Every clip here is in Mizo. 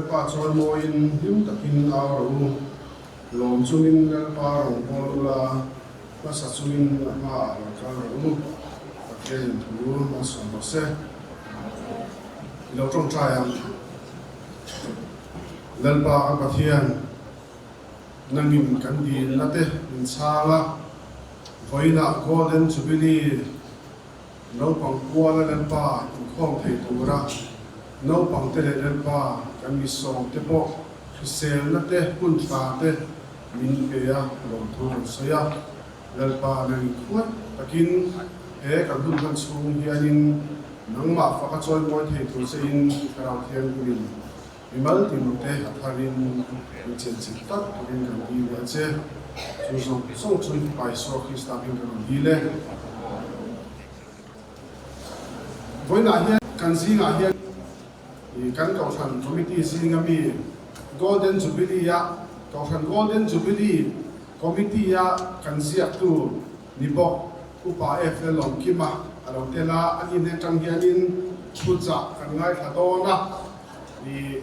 Lalpa chawimawiin hlim takin au rawh u, lawm chungin Lalpa rawn bawl ula, hmasa chungin a hmaah lo kal rawh u, Pathianin thu malsawm rawh se. I lo tawngtai ang. Lalpa ka Pathian, nangin kan dilna te min chhang a, vawiinah Golden Jubilee Naupang kuala Lalpa inkhawm thei tura naupangte leh Lalpa kan mi sawmte pawh hriselna te hun tha te min pe a lawmthu kan sawi a. Lalpa nang inkhuat takin he kan hun hman chhung hianin nangmah faka chawimawi thei tur che in Thlarau Thianghlimin mimal tinute a tharin min chenchilh tak turin kan dil leh a che. Chu zawng zawng chu i Fapa Isua Krista hming kan rawn dil e. Vawiinah hian kan zingah hian kan Kohhran Committee zinga mi Golden Jubilee-a Kohhran Golden Jubilee Committee-a kan ziaktu ni bawk Upa FL Lawmkima a lo tel a, ani hnen atang hianin thuchah kan ngaithla dawn a, i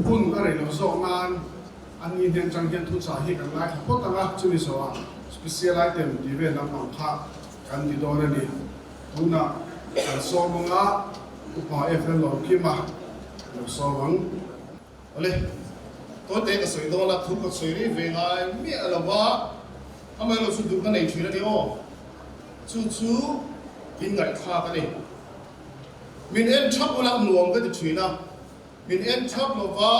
hun a rei lo zawk nan ani hnen atang hian thuchah hi kan ngaithla phawt ang a, chumi zawhah special item tih vel lampang kha kan ti dawn a ni. Tunah kan sawm ang a, Upa FL Lawmkima a lo sawm ang. Awle, tawite ka sawi dawn a, thu ka sawi rei ve ngai miah lo va, amaherawh chu duh ka nei thin a ni aw. Chu chu in ngaihthlak a ni. Min en thap ula nuam ka ti thin a, min en thap lo va,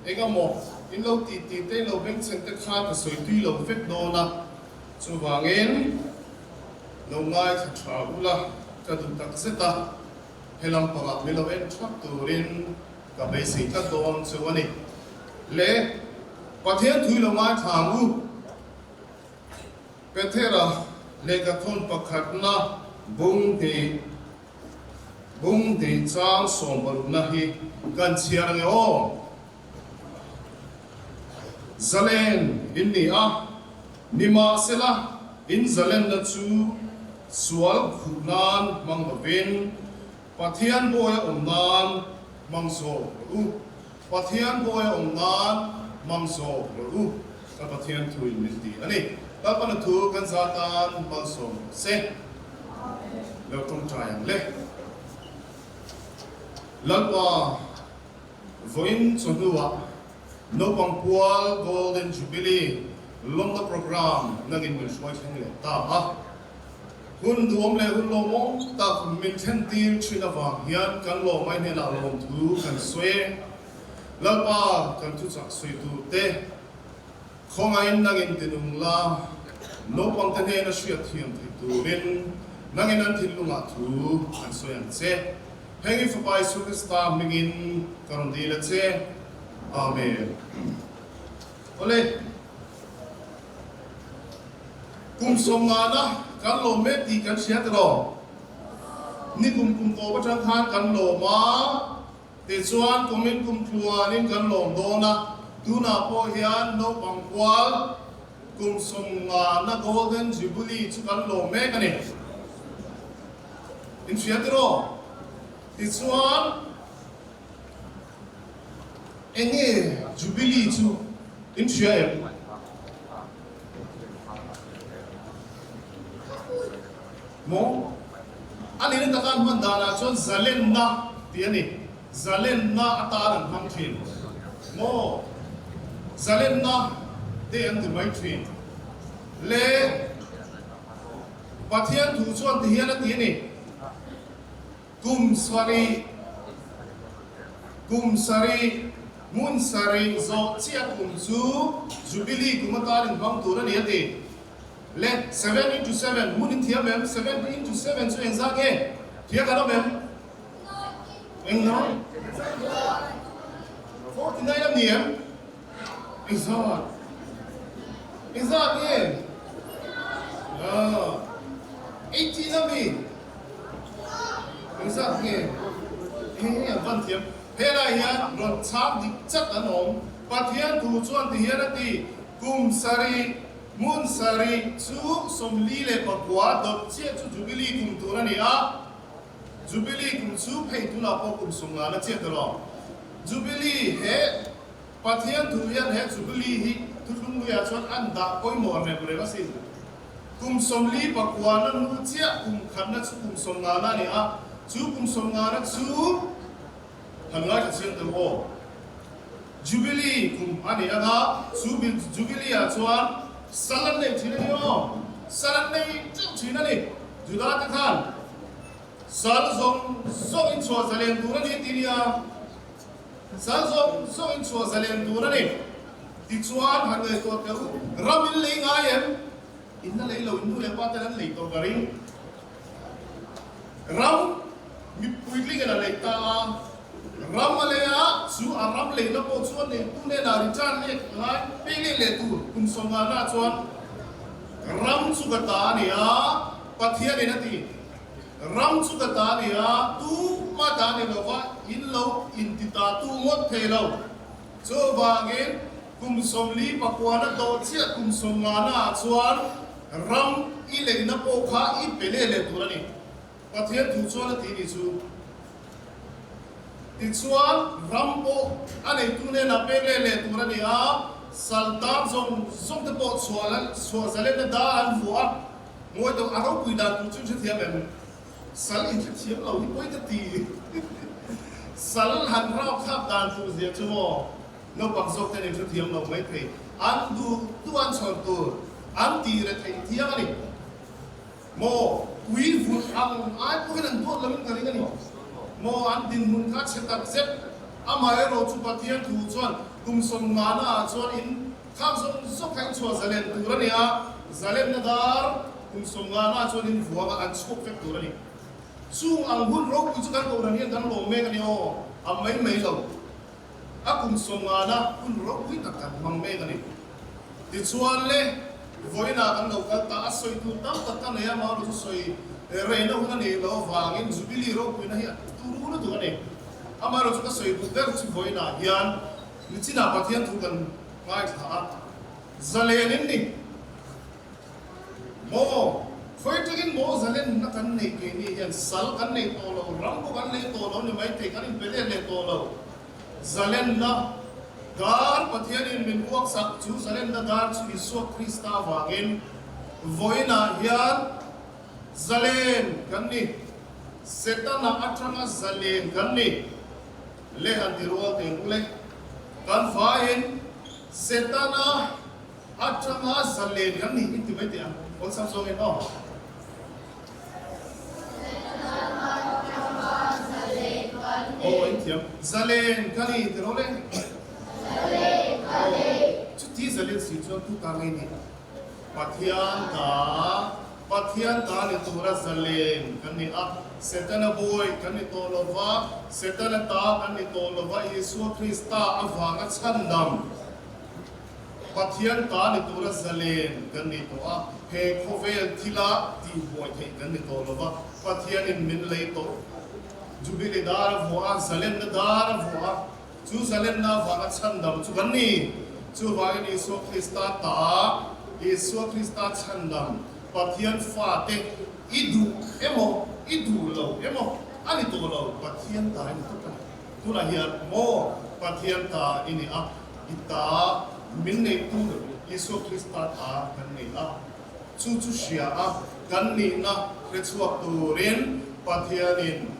eng emaw in lo tih tih te, in lo bengchheng te kha ka sawi tui lo vek dawn a, chuvangin lo ngaithla tha ula ka duh tak zet a. He lampangah min lo en thap turin ka beisei tlat dawn chu a ni. Le, Pathian thui lo ngaithla ang u. Pethera lehkhathawn pakhatna bung hnih bung hnih chang sawmparukna hi kan chhiar ange aw. Zalen in ni a, nimahsela in zalenna chu sual khuh nan hmang lovin Pathian bawia awm nan hmang zawk rawh u. Pathian bawia awm nan hmang zawk rawh u, ka Pathian thuin min ti a ni. Lalpana thu kan za tan malsawm rawh se. Lo tawngtai ang le. Lalpa. Vawiin chawhnuah naupang pual Golden Jubilee lawmna programme nangin min hruai thleng leh ta a. Hun duam leh hun lawmawm tak min thlen tir thin avang hian kan lawmai hnenah lawmthu kan sawi e. Lalpa kan thuchah sawi tur te khawngaiin nangin tinung la, naupangte hnena hriat thiam theih turin nangin an thinlungah thu an sawi ang che. Heng i Fapa Isu Krista hmingin ka rawn dil a che. Amen. Awle, kum sawmngana kan lawm mek tih kan hria tiraw? Ni kum kum tawp atang khan kan lawm a, tichuan kumin kum tluanin kan lawm dawn a, tunah pawh hian naupang kual kum sawmngana Golden Jubilee chu kan lawm mek a ni. In hria tiraw? Tichuan, enge Jubilee chu in hria em? Maw? A nihna taka an hman danah chuan zalenna tih a ni. Zalenna atan an hmang thin. Maw? Zalenna te an ti mai thin. Le. Pathian thu chuan ti hian a ti a ni, Kum sarih, kum sarih, hmun sarih zawh chiah kum chu Jubilee kum atan inhmang tur a ni a ti. Le, seven into seven, hmun in thiam em? Seven into seven chu engzat nge? Thia kan awm em? Engzat? 49 a ni em? Engzat? Engzat nge? Aaa 18 a mi? Engzat nge? He an van thiam. Helai hian rawn chhang dik chat an awm. Pathian thu chuan ti hian a ti, Kum sarih, hmun sarih chu 49 dawt chiah chu Jubilee kum tur a ni a. Jubilee kum chu phei tunah pawh kum 50 na chiah ta lo. Jubilee he Pathian thu hian he Jubilee hi thuthlungluiah chuan an dah pawimawh rem rem asin. Kum 49 na hnu chiah kum khatna chu kum 50 na a ni a, chu kum 50 na chu han ngaithla chiang deuh aw. Jubilee kum a ni anga, chu Jubilee ah chuan sal an nei thin a ni aw. Sal an nei teuh thin a ni. Juda te khan sal zawng zawng in chhuah zalen tur a ni ti nia. Sal zawng zawng in chhuah zalen tur a ni. Tichuan han ngaihtuah teh u, ram in lei ngai em? In la lei lo, in nu leh pa ten an lei tawh ka ring. Ram mipui tling in a lei ta a, ram a lei a, chu a ram leina pawh chu a neitu hnenah return leh ngai pek leh leh tur kum 50 na chuan ram chu ka ta a ni a, Pathianin a ti. Ram chu ka ta a ni a, tuma ta ni lova in lo inti ta tu ngawt thei lo. Chuvangin kum 49 na dawh chiah kum 50 na ah chuan ram i leina pawh kha i pe leh leh tur a ni. Pathian thu chuan a ti ni chu. Tichuan ram pawh a neitu hnenah pek leh leh tur a ni a, saltan zawng zawng te pawh chhuah chhuah zalenna dar an vuah a. Ngawi deuh a ropui dan tur chu in hrethiam em? Sal in hrethiam lo hi pawi ka ti. Sal han rau thlak dan tur zia chu maw naupang zawk ten in hrethiam lo mai thei. An duh duh an chhawn tur an ti re theih thiang a ni. Maw ui vun ang ai pawhin an duat loin ka ring a ni. Maw an dinhmun kha chhe tak zet. Amaherawh chu Pathian thu chuan kum 50 na ah chuan in Khang zawng zawng kha in chhuah zalen tur a ni a, zalenna dar kum 50 na chuan in vuanga an chhuak vek tur a ni. Chung ang hun ropui chu kan kohhran hian kan lawm mek a ni aw, a mai mai lo. A kum 50 na hun ropui tak kan hmang mek a ni. Tichuan le, vawiinah kan lo kal ta a, sawi tur tam tak ka nei a, Mauro chu sawi reina hun a nih loh avangin Jubilee ropuina hi a turu lutuk a ni. Amaherawh chu ka sawi duh ber chu vawiinah hian Nichinah Pathian thu kan ngaithla a, zalen in ni maw? Khawi tangin maw zalenna kan neih keini hian sal kan nei tawh lo, ram pawh kan lei tawh lo ni maithei, kan inpe let leh tawh lo. Zalenna dar Pathianin min uaksak chu zalenna dar chu Isua Krista avangin vawiinah hian zalen kan ni, Setana atanga zalen kan ni. Le han ti rual teh u le. Kan faiin Setana atanga zalen kan nih in ti mai teh ang. Awlsam zawngin aw. Setana atanga zalen kan ni. Aw in thiam. Zalen ka ni ti rawh le. Zalen ka ni. Chuti zalen si chuan tu ta ngei ni? Pathian ta. Pathian ta ni tura zalen kan ni a, Setana bawi kan ni tawh lo va, Setana ta kan ni tawh lo va, Isua Krista avanga chhandam Pathian ta ni tura zalen kan ni tawh a, he khawvel thila tihbuai theih kan ni tawh lo va, Pathianin min lei tawh. Jubilee dar a vuah a, zalenna dar a vuah a, chu zalenna avanga chhandam chu kan ni. Chuvangin Isua Krista ta, Isua Krista chhandam Pathian fate i duh emaw, i duh lo emaw a ni tawh lo, Pathian ta i ni tawp a ni. Tunah hian maw Pathian ta i ni a, i ta min neitu Isua Krista ta kan ni a, chu chu hria a kan nihna hrechhuak turin Pathianin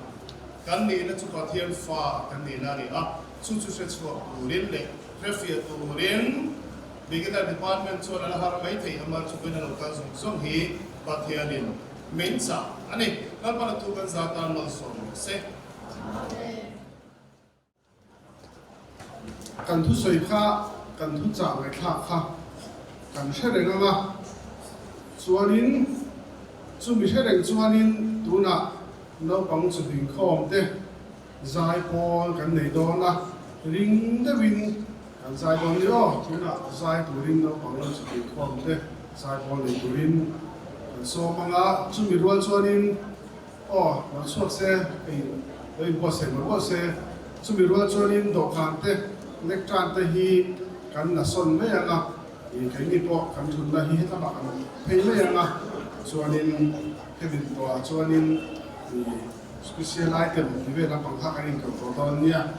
kan nihna chu Pathian fa kan nihna a ni a, chu chu hrechhuak turin leh Hrefiah turin Beginner Department chuan a la har mai thei a, mar chu pawhin a lo kal zawng zawng hi Pathianin min chah a ni. Lalpana thu kan za tan malsawm rawh se. Amen. Kan thusawi kha, kan thuchah ngaihthlak kha kan hre reng ang a, chuanin chumi hre reng chuanin tunah naupang chubingkhawm te Zai pawl kan nei dawn a, ring deuhin kan zai dawn ni aw. Tunah zai turin naupang lo chu inkhawm te zai pawl nei turin kan sawm ang a, chumi rual chuanin aw lo chhuak se, hei lo inbuatsaih mawlh mawlh se, chumi rual chuanin dawhkan te, lectern te hi kan la sawn mai ang a, ih keini pawh kan thutna hi hetlama kan phei mai ang a, chuanin hemi tawhah chuanin ih. Special item ti vel lampang kha kan inkalh tawh dawn nia.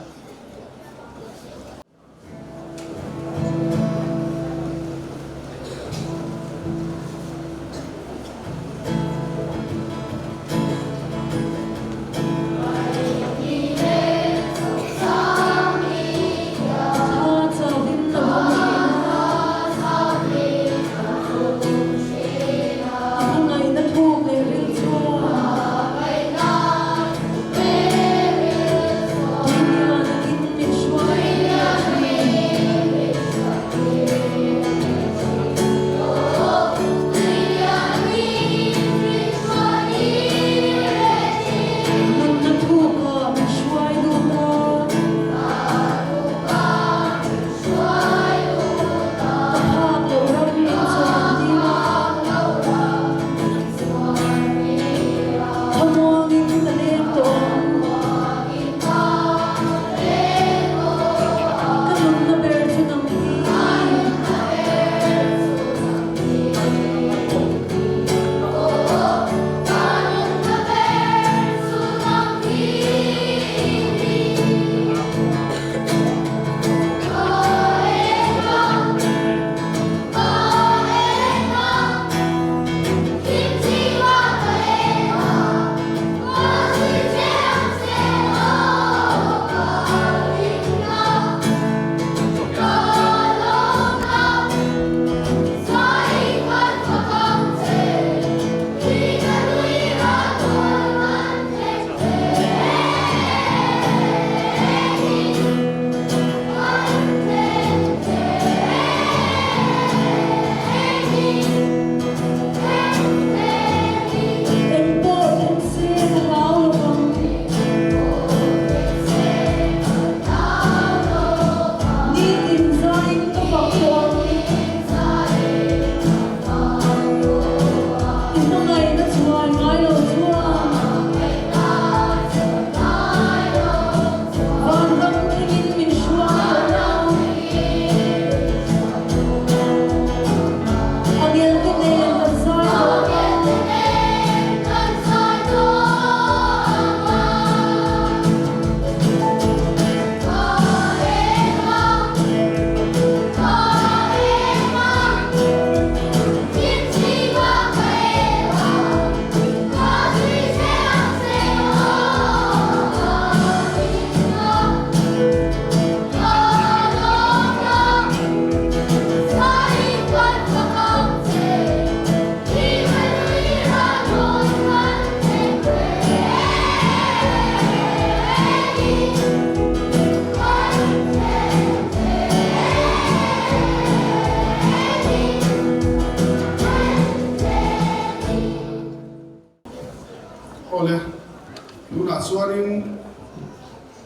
chuanin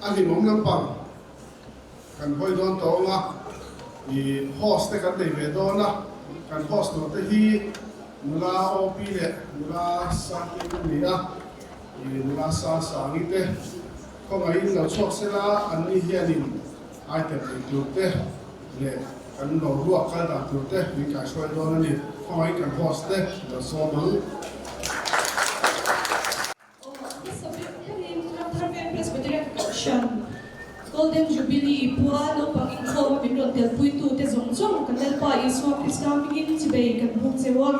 a hlimawm lampang kan hawi dawn tawh ang a, ih host te kan nei ve dawn a, kan host tur te hi nula OP leh nula Sangi te an ni a, ih nula Sansangi te khawngaihin lo chhuak sela anni hianin item ei tur te leh kan lo ruak kal dan tur te min kaihruai dawn a ni. Khawngaihin kan host te lo sawm ang. Aw, hmasa ber berin Ramthar Veng Presbyterian Kohhran Golden Jubilee pual naupang inkhawm a min rawn telpuitute zawng zawng kan Lalpa Isua Krista hmingin chibei kan buk cheu a.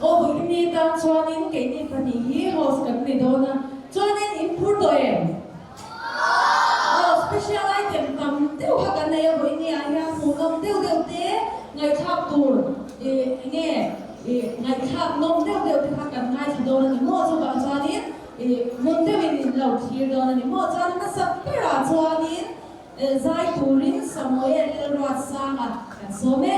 Aw, vawiin ni tan chuanin keini pahnih hi host kan ni dawn a, chuanin in phur tawh em? Aw, special item tam deuh kha kan nei a, vawiin ni ah hian hmuhnawm deuh deuh te ngaihthlak tur ih nge ih ngaihthlak nawm deuh deuh te kha kan ngaithla dawn a ni maw? Chuvang chuanin ih hmun deuhin in lo thlir dawn a ni maw? Chuan hmasa berah chuanin zai turin Samuel Lalruatsanga kan sawm e.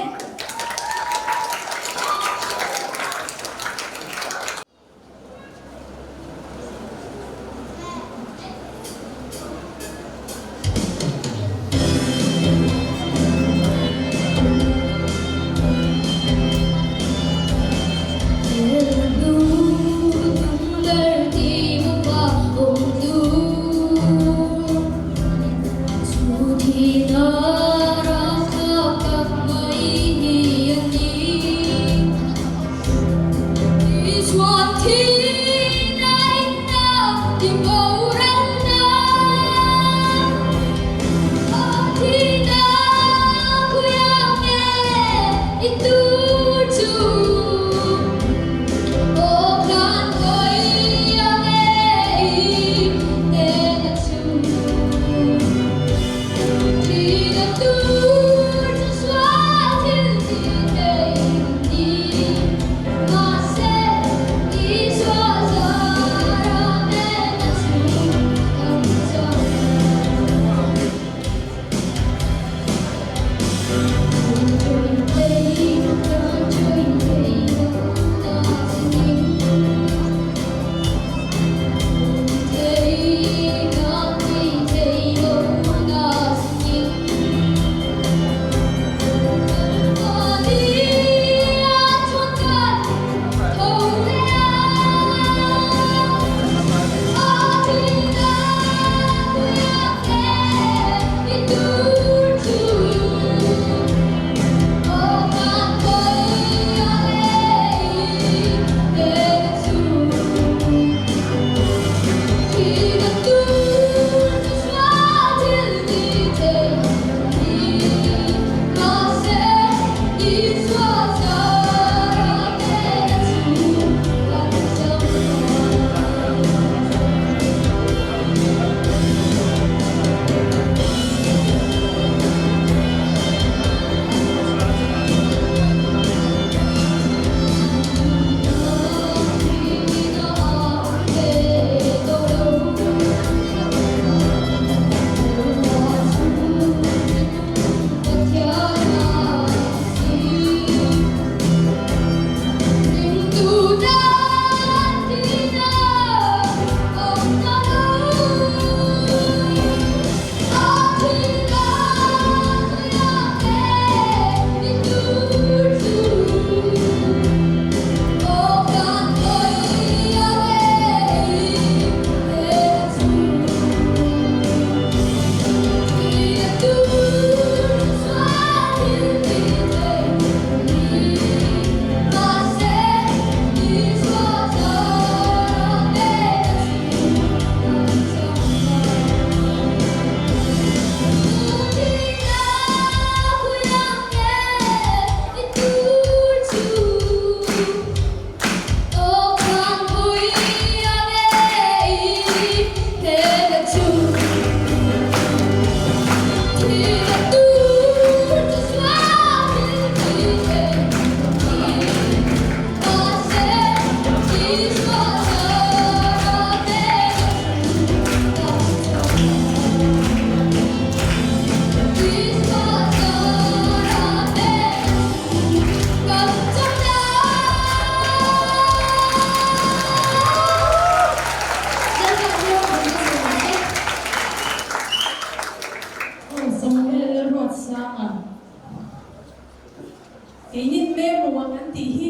Remua kan tih hi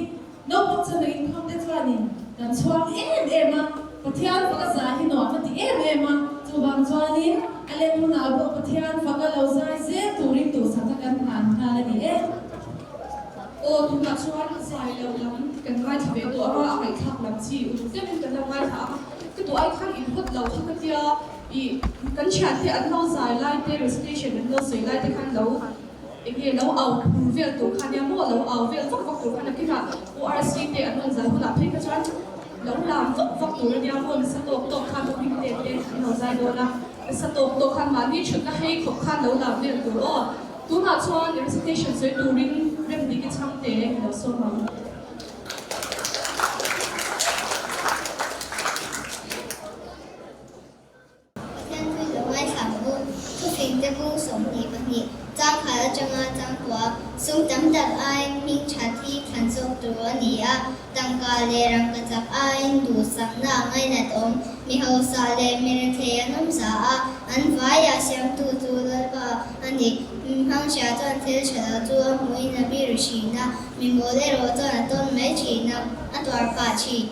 naupang chhana inkhawm te chuanin kan chhuak em em a, Pathian faka zai hi nuam a ti em em a, chuvang chuanin a lem hunah pawh Pathian faka lo zai zel turin duhsakna kan hlan nghal a ni e. Aw tunah chuan zai lo lam kan ngaithla ve tawh a, a ngaihthlak lam chi uluk deuhin kan lo ngaithla a, ka duh ai khan in hawt lo kha ka tia ih kan thiante an lo zai lai te recitation an lo sawi lai te khan lo eng nge lo au phur vel tur kha nia maw lo au vel vak vak tur khan nakinah ORC te an rawn zai hunah phei kha chuan lo lam vak vak tur ania maw nasa tawk tawk khan hming te te an lo zai dawn a nasa tawk tawk khan mahni thutna hei khawp khan lo lam vel tur aw. Tunah chuan recitation sawi turin Remdiki chhangte i lo sawm ang. Pathian pui lo ngaithla ang u. Thufingte bung 22, chang khat atanga chang kua, sum tam tak aiin hming that hi thlan zawk tur a ni a, tangka leh rangka chak aiin duhsakna a ngainat awm. Mi hausa leh mi rethei an awm za a, an vaiah siamtu chu Lalpa a ni. Mi hmangchhia chuan thil tha lo chu a hmuhin a bir thin a, mi mawl erawh chuan a tawn mai thin a, a tuar phah thin.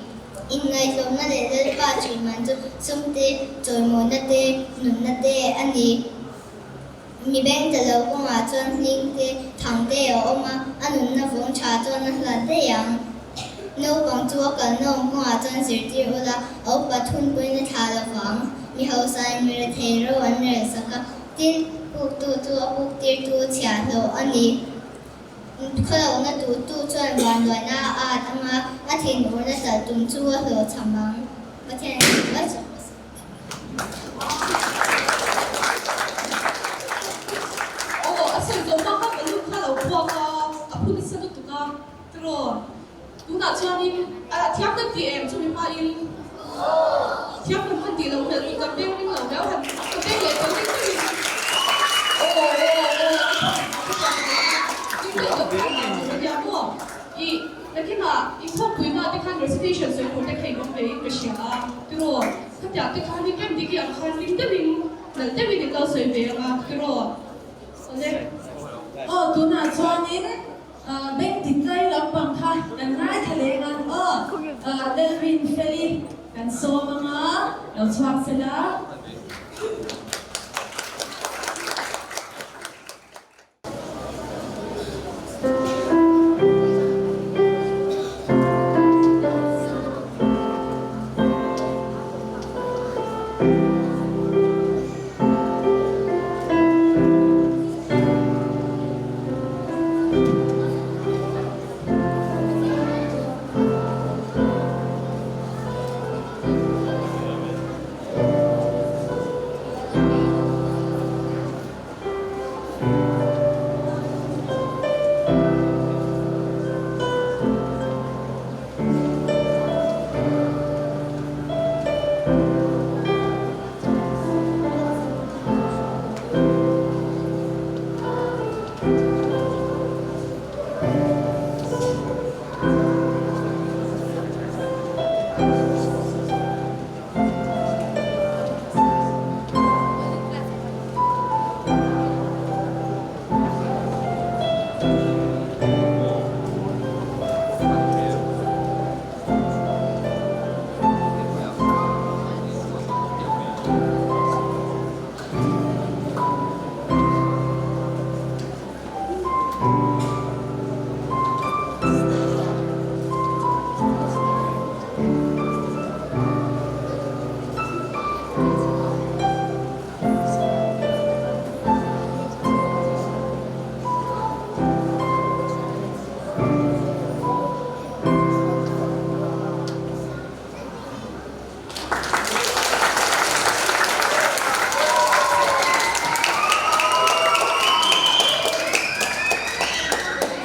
Inngaihtlawmna leh Lalpa tih man chu sum te, chawimawina te, nunna te a ni. Mi beng ta lo kawngah chuan hling te, thang te a awm a, a nunna vawng tha chuan a hlat daih ang. Naupang chu a kalna awm kawngah chuan zirtir ula, a upa thunpuiin a thlah lo vang. Mi hausain mi rethei ro an rel sak a, tin, puktu chu a puktirtu chhiahhlawh a ni. Khawlohna duhtu chuan vanduaina a at ang a, a thinurna talh tum chu a hlawhchham ang. Pathian in hmu mai zawk rawh se. Aw, a sawi zawh hma kha balloon kha lo puak a, a phu nasa lutuk a, tiraw? Tunah chuanin a thiam kan ti em chumi hmain thiam kan han tih loh hmel chu kan beng ring lo riau han ka beng leh tawh ring ringin aw aw aw tin deuh deuh khan lam tur ania maw ih nakinah inkhawmpuina te khan recitation sawi tur te kha in awm ve in ka hria a tiraw khatiang te khan in rem dik i ang khan ring deuhin nalh deuhin in lo sawi ve ang a tiraw awle. Aw tunah chuanin Beng titlai lampang kha kan ngaithla leng a, aw Lalrin Feli kan sawm ang a, lo chhuak sela.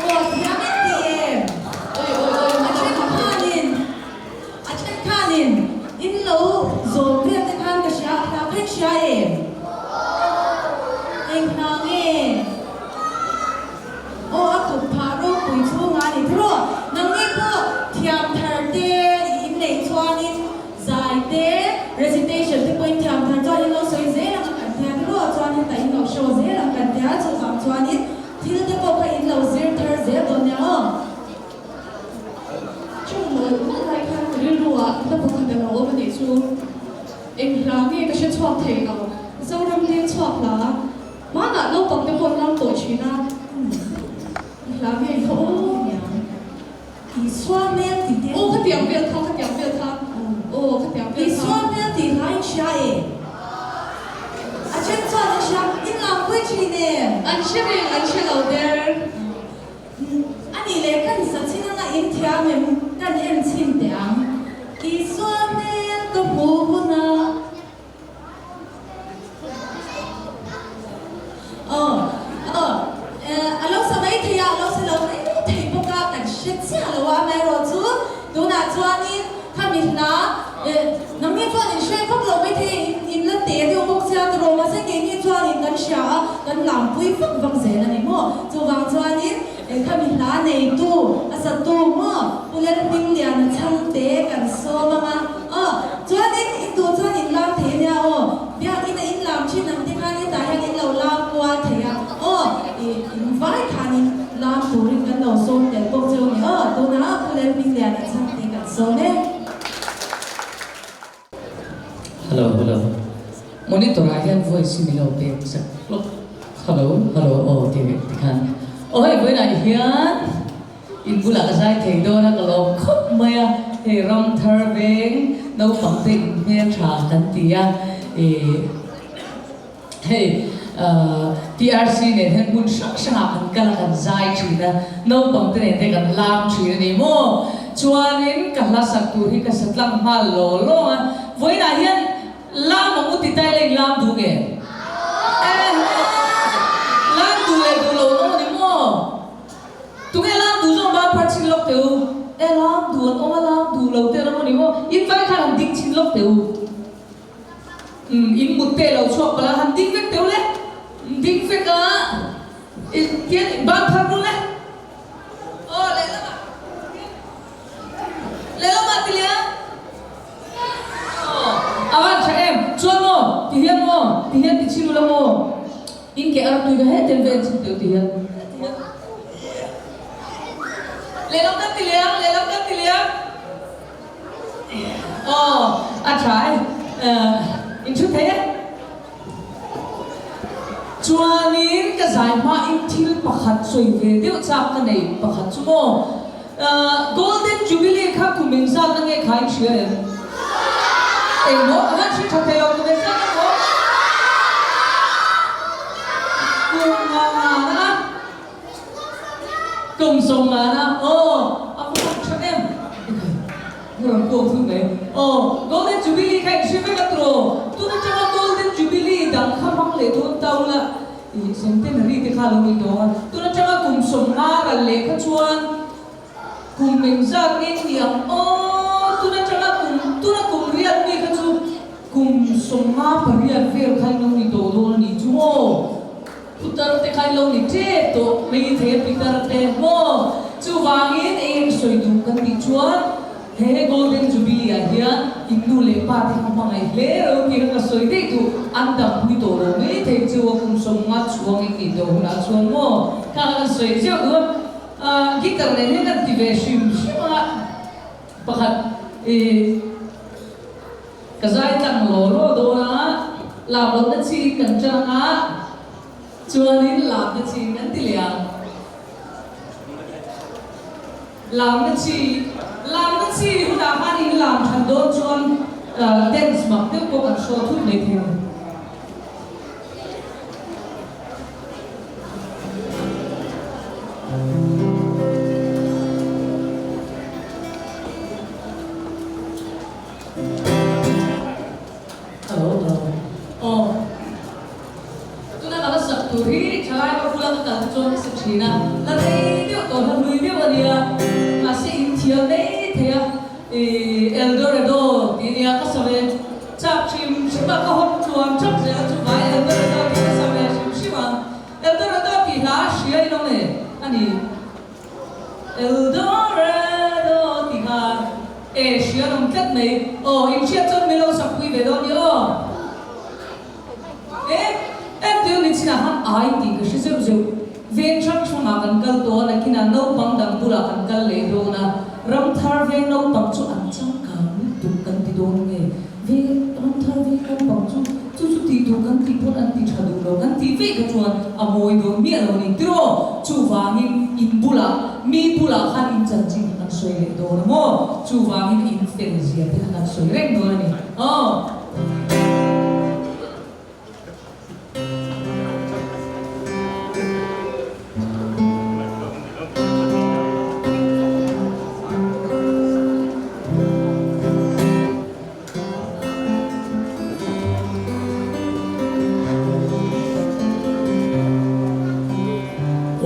Aw thiam in ti em? A then khanin a then khanin in lo zawm vel te khan ka hria a hla kha in hria em? Eng hla nge? Aw a kut phah ropui chhungah a ni tiraw? Nangni pawh thiam thar te in neih chuanin zai te, recitation te pawhin thiam thar chuan in lo sawi zel ang a kan tia tiraw? Chuanin ta in lo show zel ang kan tia chuvang chuanin thil te pawh kha in lo zir thar zel dawn nia aw. chu eng hla nge ka hre chhuak thei lo. Zoram leng chhuak hla hmanah naupang te pawh an lam tawh thin a. Eng hla nge kha aw? Isua hmel ti te. Aw khatiang vel kha khatiang vel kha aw khatiang vel kha. Isua hmel tih hla in hria e. A then chuan an hria in lam pui thin em? An hre reng an hre lo der. A nih leh kan sa chin anga in thiam em kan en chhin teh ang. Isua hmel ka hmuh hunah. Aw, aw, a lo sa mai thei a, a lo sa lo mai thei bawk a, kan hre chiah lo a, amaherawh chu tunah chuanin khami hla nangni chuan in hre vak lo mai thei a, in la te deuh bawk sia tawh mahse keini chuanin kan hria a, kan lampui vak vak zel a ni maw? Chuvang chuanin khami hla neitu a satu maw Pu Lalhmingliana chhangte kan sawm ang a. Aw, chuanin in duh chuan in lam thei ania aw, biakina in lam thin ang te khan hetah hian in lo lam kual thei a, aw, i in vai khanin lam turin kan lo sawm tel bawk cheu a ni aw, tunah Pu Lalhmingliana chhangte kan sawm e. Hello hello monitor ah hian voice hi min lo pek sak lawk hello hello aw ti tikhan aw hei vawiinah hian In bulah ka zai thei dawn a, ka lawm khawp mai a, hei ram thar veng naupang te in hmel tha kan ti a, ih hei TRC nen hian hmun hrang hrangah kan kal a, kan zai thin a, naupang te nen te kan lam thin a ni maw? Chuanin ka hla sak tur hi ka sa tlang nghal law law a, vawiinah hian Lam ang u ti tai la in lam duh nge? Lam duh leh duh loh an awm a ni maw? Tunge lam duh zawng ban phar chin lawk teh u. E lam duh an awm a, lam duh lo te an awm a ni maw? In vai khan han ding chin lawk teh u. Umm in mut te lo chhuak palh a, han ding vek teh u le. Ding vek a, tian ban phar ru le. Aw lehlamah lehlamah ti lian. Aw a van tha em. Chuan maw ti hian maw ti hian ti chhin ula maw in ke ar tui ka he tel ve an chhin teuh ti hian. Lehlam kan ti leh ang lehlam kan ti leh ang. Aw a tha e in thu thei e. Chuanin ka zai hmain thil pakhat sawi ve deuh chak ka nei pakhat chu maw Golden Jubilee kha kum engzat na nge kha in hria em? Engmaw ka han hre tha thei lo kum engzat na maw? Kum nga nga na a Kum sawm nga na aw a va hman tha em? Ka rawn kuak thut mai. Aw, Golden Jubilee kha in hre vek a turaw? Tun atanga Golden Jubilee dang kha hmang leh dawn ta ula, ih centenary te kha lo ni tawh a. Tun atanga kum 50 ral leh kha chuan kum engzat nge ni ang aw? Tun atanga kum, tuna kum riat mi kha chu kum 58 vel kha in lo ni tawh dawn a ni chu maw? Putar te kha in lo ni tep tawh mai thei a pitar te maw? Chuvangin eng sawi duh kan tih chuan he Golden Jubilee ah hian in nu leh pa te kha hmangaih hle ro tih kha ka sawi daih duh, an dam pui tawh lo mai thei chu a kum 50 chhuang in nih tawh hunah chuan maw? Kha kha kan sawi chiah duh a, guitar nen hian kan ti ve hrim hrim a, pakhat ih. Ka zai tlang law law dawn a, lak lohna chi kan ṭan ang a, chuanin lakna chi kan ti leh ang. Lakna chi, lakna chi hunah khan in lam ṭhan dawn chuan dance mak deuh pawh kan hraw thut mai thei ang. Hello hello aw tuna ka la sak tur hi thalai ka bula ka kal te chuan ka sa thin a la rei deuh tawh la hlui deuh a nia mahse in thiam mai thei a ih Eldorado tih a nia ka sa ve chak hrim hrim a ka hawp tluan thap zel a chuvai Eldorado tih ka sa ve hrim hrim a Eldorado tih hla hria in awm e a ni. Eldorado ti kha e hria an awm tlat mai. Aw in hriat chuan min lo sak pui ve dawn ni aw. E entir ni chinah khan ai tih ka hre zeuh zeuh. Veng hrang hrangah kan kal tawh a, nakinah naupang dang bulah kan kal leh dawn a. Ramthar veng naupang chu an changkang lutuk kan ti dawn nge. tur kan tih pawn an ti tha duh lo kan tih veih kha chuan a mawi dawn miah lo a ni tiraw? Chuvangin in bulah mi bulah khan in chanchin kha kan sawi leh dawn a maw? Chuvangin in fel zia te kha kan sawi reng dawn a ni aw.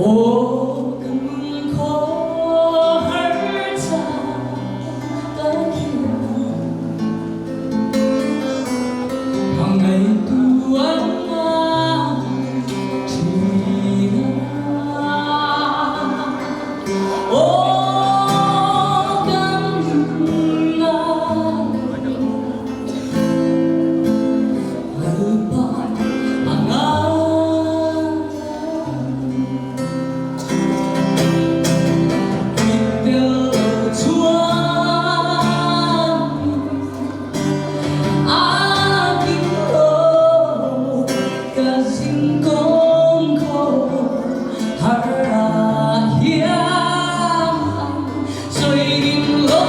Aw ka nun khaw har cha ka khiang Hmangaihtu an ngai thin a. Aw kan ngai Lalpa a ngai. I tel lo chuan A kim lo ka zing kawng khaw har ah hian sawi nin lo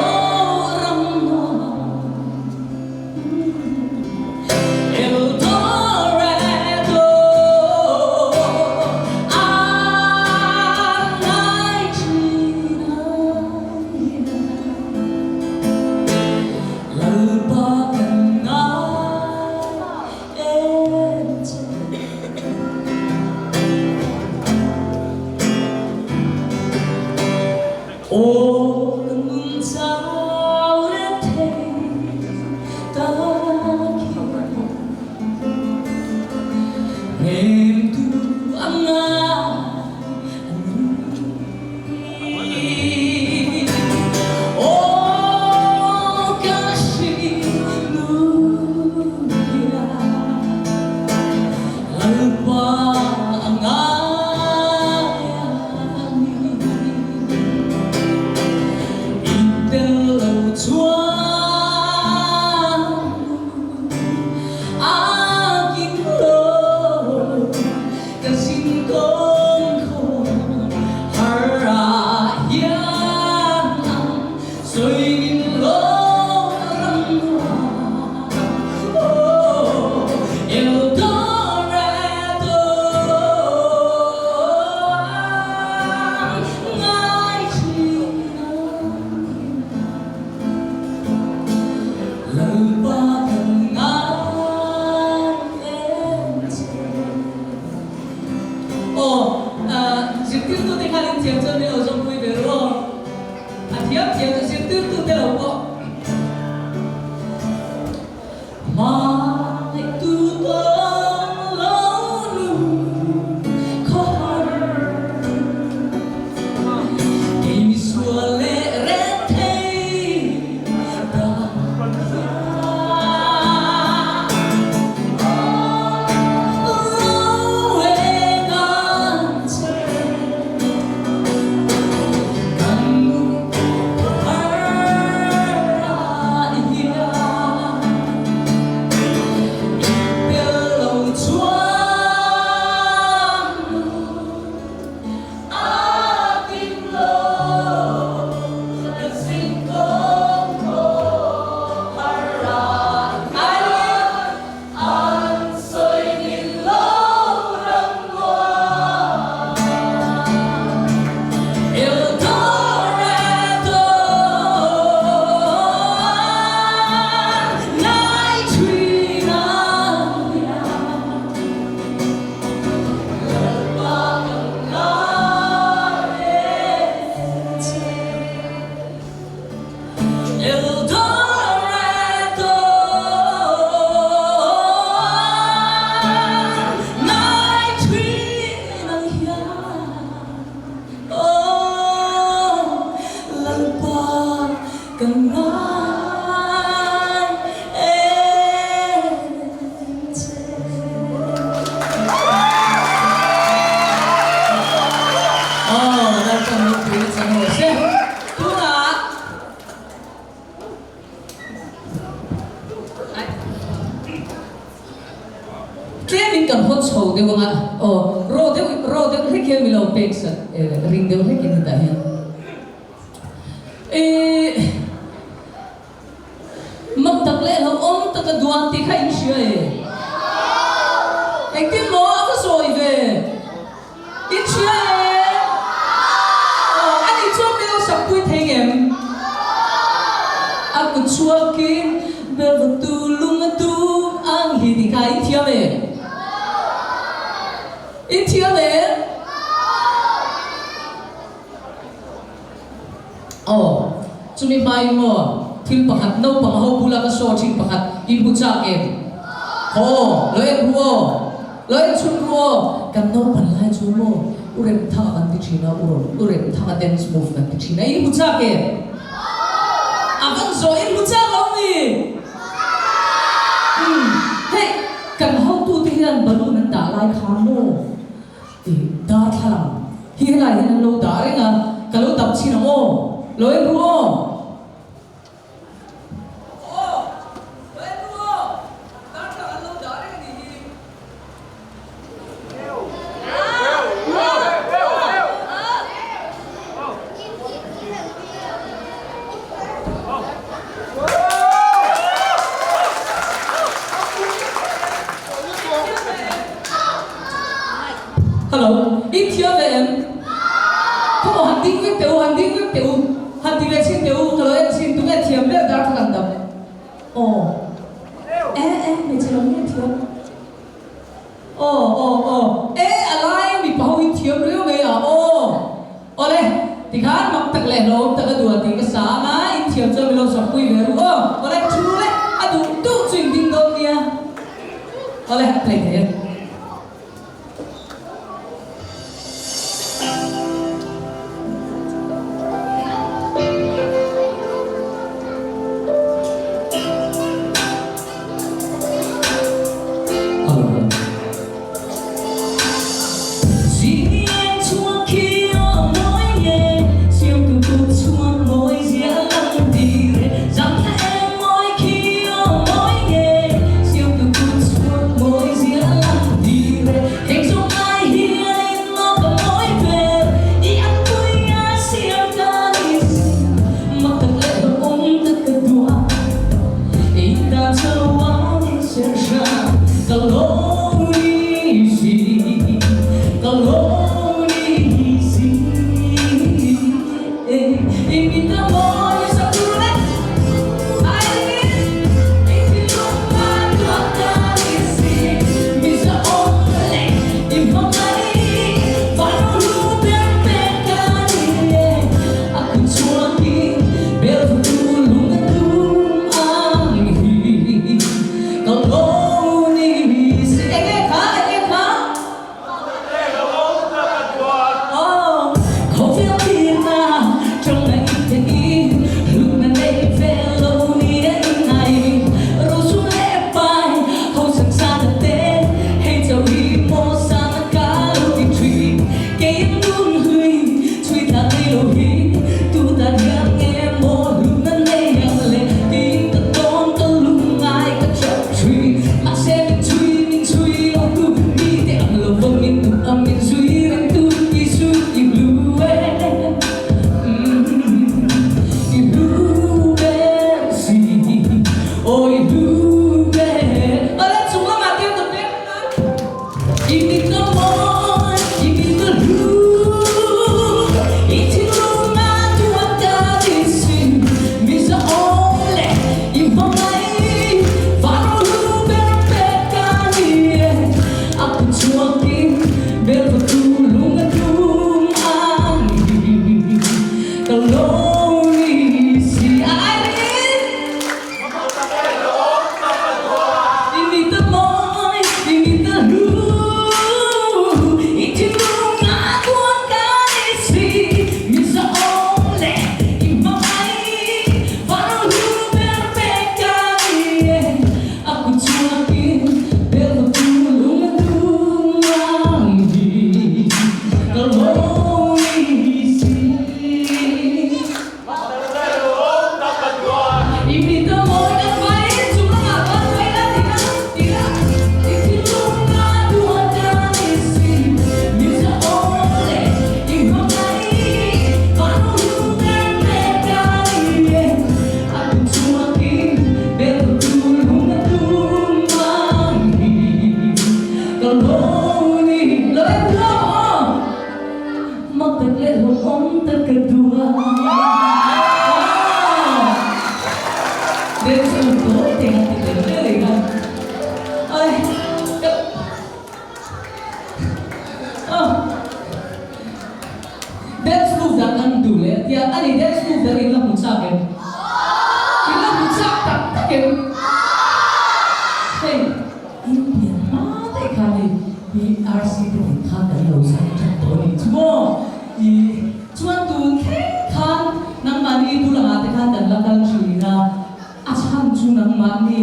ram nuam El Dorado a ngai thin a Lalpa kan ngai em che. Aw ka nun chau le thei ta khi Hnemtu a ngai a ni. Aw ka hringnun hian Lalpa a ngai a ni. I tel lo chuan a kim lo ka zin kawng khaw har ah hian ang sawi nin lo ram nuam oh El Dorado ngai thin ang Lalpa kan ngai em che. Aw, zirtirtute khan in thiam chuan min lo zawmpui ve ru aw. A thiam thiam chu zirtirtute lo pawh. Hmangaihtu tawng lo nu khawhar. Kei misual leh rethei ta hian. Aw eng ang che kan nu khawhar ah hian. I tel lo chuan nu A kim lo ka zing kawng khaw har ah hian an sawi nin lo ram nuam El Dorado ngai thin ang hian. Lalpa kan ngai em che. El Dorado ngai thin ang hian Aw Lalpa kan ngai em che. Aw Lalpa ropui na chang rawh se. Tunah deuh anga aw raw deuh raw deuh hlek hian milo pek sak ring deuh hlek in hetah hian ih mak tak leh hlauhawm taka duan tih kha in hria e engtin maw a va sawi ve in hria e aw ani chuan milo sak pui thei ngem a kut chhuakin belvatu lung a dum ang hi tih kha in thiam e. In thiam em? Aw, chumi hmain maw thil pakhat naupang ho bula ka saw thin pakhat in hmu chak em? Haw, lo en ru aw, lo en chhun ru aw, kan naupan lai chu maw u Remthanga kan ti thin a, u rawn u Remthanga dance move kan ti thin a, in hmu chak em? A van zawh in hmu chak lo mi? Umm, hei kan hotute hian balloon an dah lai kha maw tih darthlalang hi helai hian an lo dah reng a, ka lo dap chhin ang aw, lo en ru aw. Aw, lo en ru aw, darthlalang an lo dah reng a nih hi. Hello, in thiam ve em? Khawmaw han ding vek teh u, han ding vek teh u, han ti ve chhin teh u, ka lo en chhin, tunge thiam ber darthlalang dam? Aw, e e, hmeichhe lo nge thiam? Aw aw aw e a lai mipa ho in thiam riau mai a aw awle tikhan mak tak leh hlawm tak a duh a tih ka sa anga in thiam chuan min lo sak pui ve ru aw awle thu le a duh duh chu in ding dawn nia awle a play thei e.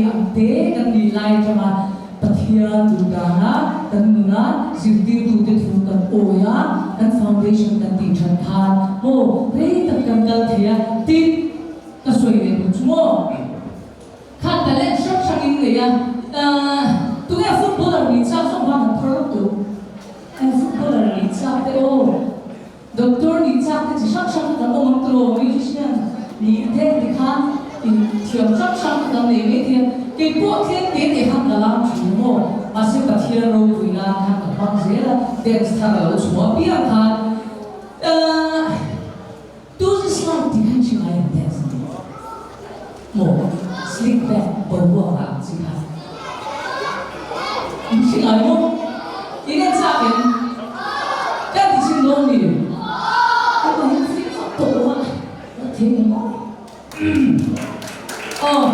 keini ang te kan nih lai atanga Pathian duh dana kan nuna zirtirtute thu kan awi a, kan foundation kan tih that khan maw rei tak kan kal thei a, tin ka sawi leh duh chu maw. Kha talent hrang hrang in nei a, tunge footballer nih chak zawk khan an phar lutuk, footballer nih chak te aw. Doctor nih chak te chi hrang hrang kha kan awm ang tawh lo, musician nih te ti khan in thiam hrang hrang kha kan nei mai thei a, kei pawh tlem te te khan ka lam thin maw, mahse Pathian ropui nan khan ka hmang zel a, dance thar a lo chhuah piang khan ahh tu chu slide ti khan hre ngai ang dance a ni maw, slick back boruak ah ang chi kha in hre ngai maw? In en chak em? Ka ti chhin dawn mi? Ka pa hi free vak tawh lo a, ka thei ngei maw? Aw.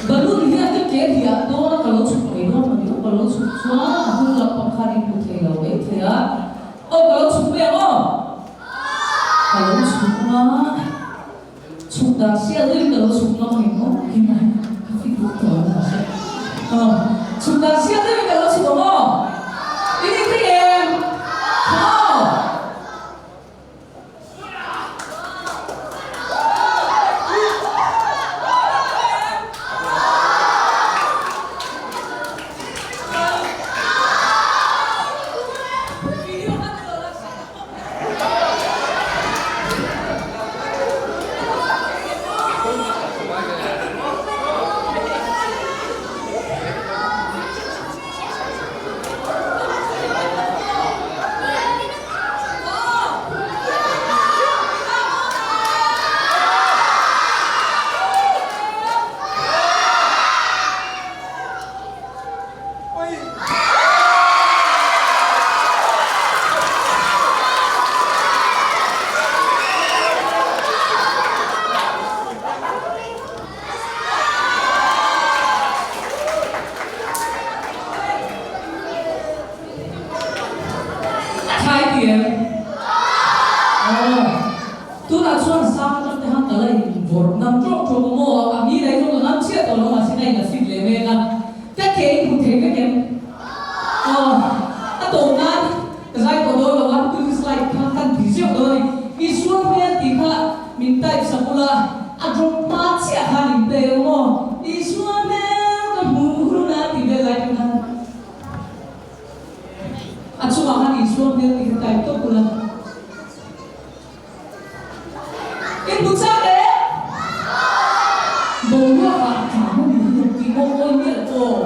Balloon hian ka ke hliah dawn a, ka lo chhuk mai dawn a ni aw, ka lo chhuk chuan a hnung lampang khan in hmu thei lo mai thei a. Aw ka lo chhuk mai ang aw. Ka lo chhuk a. Chhuk dan sial deuhin ka lo chhuk ngam ang em aw keimah hi ka fit bawk tawh lo mahse aw chhuk dan sial deuhin ka lo chhuk ang aw in inring em aw. Thlai ti em? Aw. Tunah chuan sang atang te khan ka la in vawrh ngam tawk tawk a maw? A mi lei chu ka ngam chiah tawh lo mahse ka in a fit leh mek a. Ka ke in hmu thei vek em? Aw. A tawp nan ka zai tawh dawn lo a, tun slide kha kan ti zeuh dawn a ni. Isua hmel tih kha min type sak ula, a drop hma chiah khan in play ang maw? Isua hmel ka hmu hun a tih vel lai te khan. A chungah khan Isua hmel tih kha type tawp ula. In hmu chak e? Boruak ah tla na ni hi tih maw awi miah aw.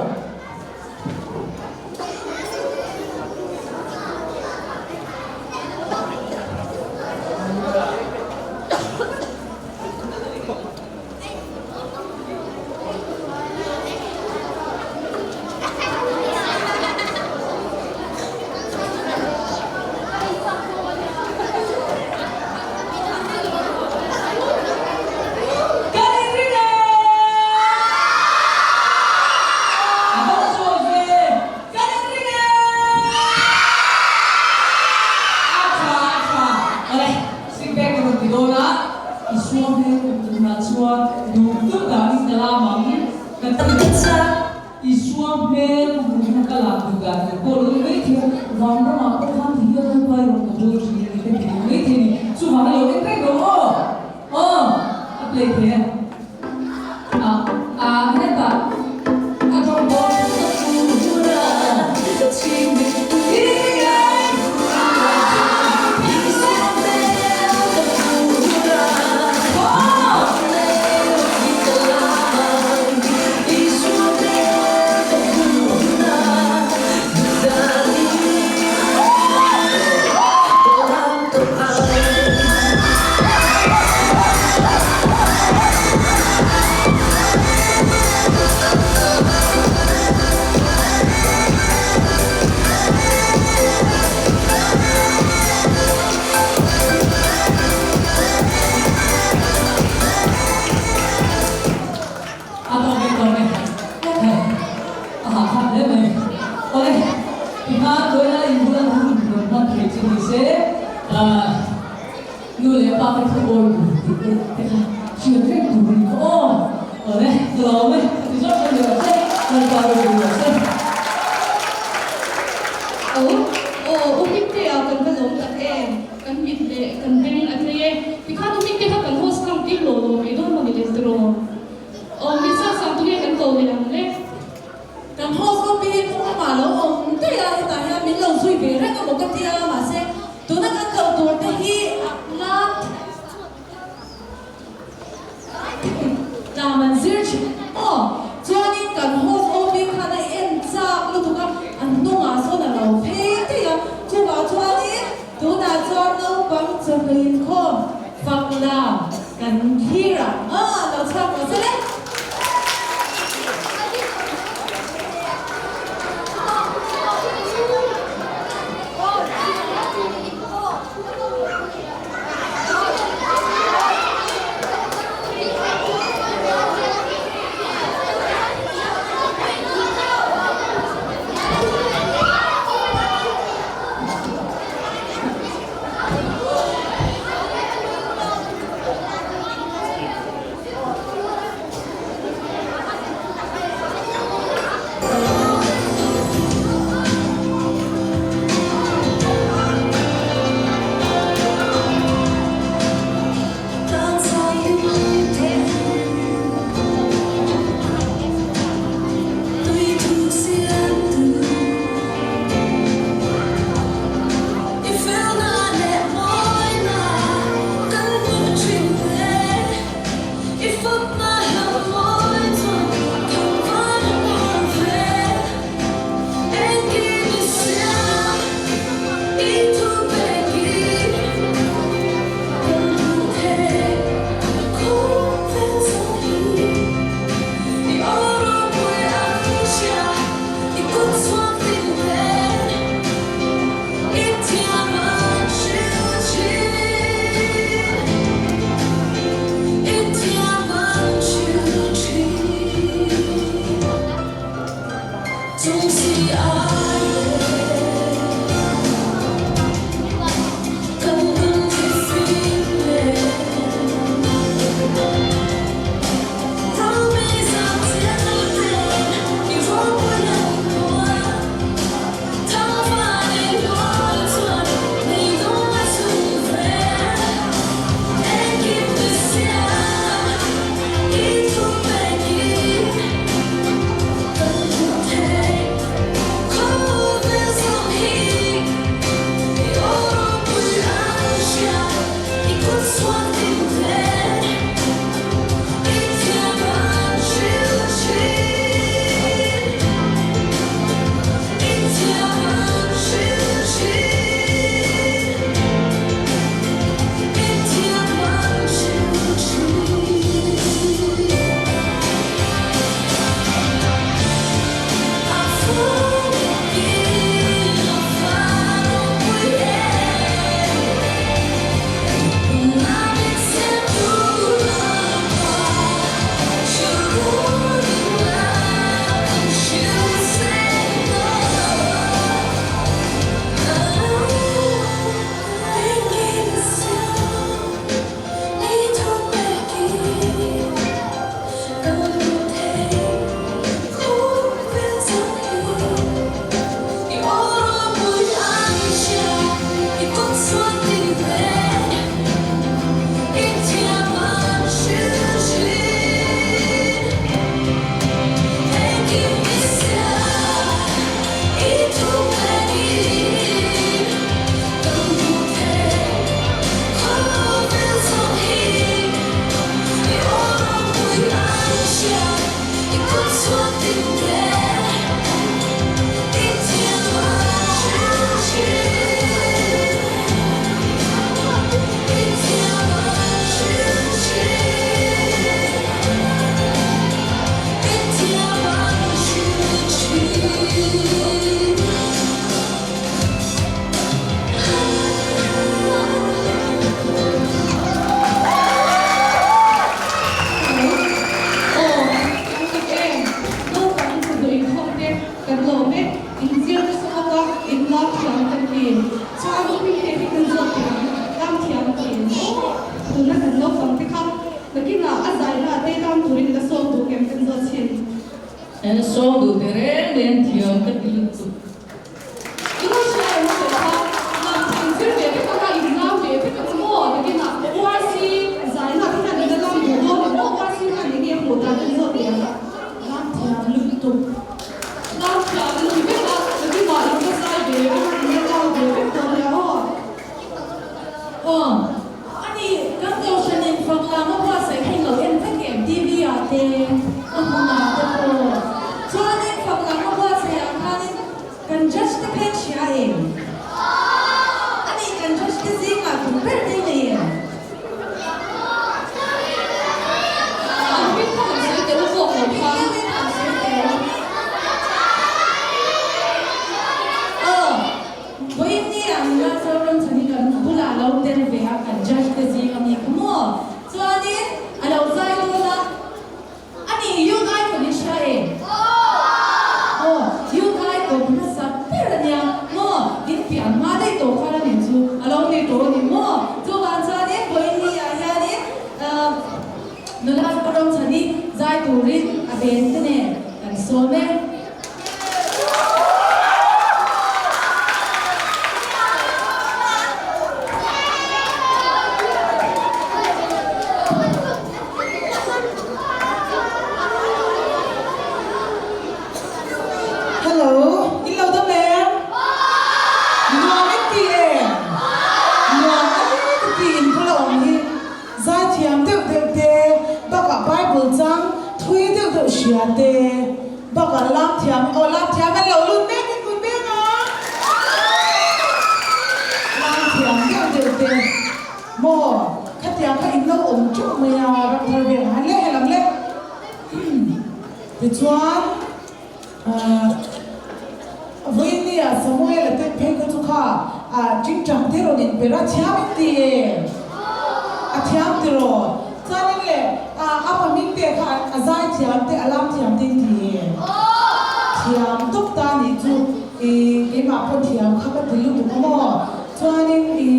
Kan inring e! A va la sawi ve! Kan inring e! A tha, a tha. Awle, feedback ka rawn ti dawn a. I suam hmel kum tunah chuan duh duh danin ka lam ang. Ka ti chak. I suam hmel ka hmuh hian ka lak duh dan tur pawh lo ni mai thei a, vanramah pawh khan ti hian lalpa i rawn ka bawl thin a ni ka ti duh mai thei a ni. Chuvang a lo en reng lo aw. Aw, a play thei a. A, a hetah a drop ball ka A tawk e tawk e hei a hahthlak hle mai awle tikhan vawiina inbula hun rawn hman thei chu ni se ahh. Nu leh pa te thu awi tur tih te te kha Hriat reng tur a ni kha aw. Awle, ka lawm e, ka ti zawk a ni rawh se, Lalpa ropui rawh se. Aw, aw, U Hmingtea kan va lawm tak em, kan mit leh kan beng a tlei e. Tikhan U Hmingte kha kan host lang tir lo lo mai dawn maw ni le tiraw? Aw, mit sang sang tunge kan ko leh ang le? Kan host ho pi hi kawng lamah lo awm daih a, hetah hian min lo zui ve reng a maw ka tia, mahse tuna kan koh tur te hi a lat Tlam an zir thin maw? Chuanin kan host OP khan a en chak lutuk a, a hnungah sawn a lo phei daih a, chuvah chuanin tunah chuan naupang chawhnu inkhawm fak lam kan thlir ang a, lo chhuak tawh se le. Aw, kan tak em? Naupang chawhnu inkhawm te kan lawm e, inzir nasa bawk a, inlak thiam kan ti. Chuan hming te hi kan zawt thei ang, lam thiam ka in. Tuna kan naupang te kha nakinah. lam turin i la sawm duh kem kan zawt chhin. En sawm duh te reng nen thiam ka ti lutuk. I lo hria em a sawi kha, lam thiam zir ve vek anga in nau ve vek ang maw takin a URC zaina te hian in la lam duh dawn em aw URC hian enge a hmuh dan kan zawt leh ang a. Lam thiam lutuk. Lam thiam an ti vek a, takin ah in la zai ve vek a, in la nau ve vek dawn nia aw. Aw, ani kan Kohhranin fak lam a buatsaih kha in lo en vek em TV ah te, a hmunah te pawh. Chuanin fak lam a buatsaih ah khanin kan judge te kha in hria em? Ani kan judge te zingah tum ber te i nei em? An hming kha han sawi tel zawk lo kha. Hming deuhin han sawi tel. Aw. Vawiin ni ah nula Zoram chhan hi kan bulah lo tel ve a, kan judge te zing a mi kha maw? Chuanin a lo zai dawn a, ani Youth Icon in hria em? Aw, Youth Icon hmasa ber a nia maw? In pian hma daih tawh khan a nih chu a lo ni tawh a ni maw? Chuvang chuanin vawiin ni ah hianin nula Zoram chhan hi zai turin a ven te nen kan sawm e. Hello, in lo dam em? Nuam in ti em? Nuam a ni ka ti in bula awm hi. Zaithiam deuh deuh te, bakah Bible chang thui deuh deuh hria te. Bakah lam thiam, aw lam thiam an lo lut mek in kut mek a. Lam thiam deuh deuh te maw khatiang kha in lo awm teuh mai a ram thar vel han le helam le. Tichuan ahh Vawinia Samuel a tek phei kha chu kha ah tingtang te rawn in per a thiam in ti em? A thiam tiraw? Chuanin le a pa hming te kha a zai thiam te a lam thiam te in ti em? Thiam tawp ta nih chu i keimah pawh thiam kha ka ti lutuk a maw? Chuanin i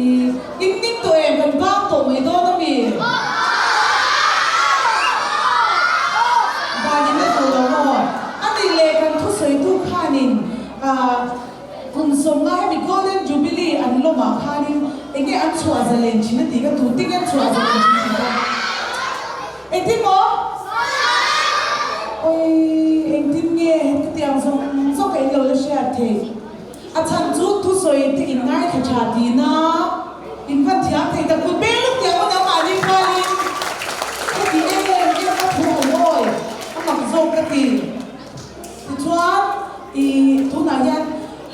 in ning tawh em? Kan bang tawh mai dawn a mi? Van in a duh lo maw? A nih leh kan thusawitu khanin Kum sawmnga hemi Golden Jubilee an lawmah khanin enge an chhuah zalen thin a tih ka tu tinge an chhuah zalen thin tih ka engtin maw? Oi engtin nge ka tiang zawng zawng ka in lo la hriat theih a chhan chu thusawi te in ngaithla tha tihna in van thiam thei tak kut beng lawk tiang pawn amahni kualin ka ti em em ka thu awm awi a mak zawk ka ti. Tichuan, i tunah hian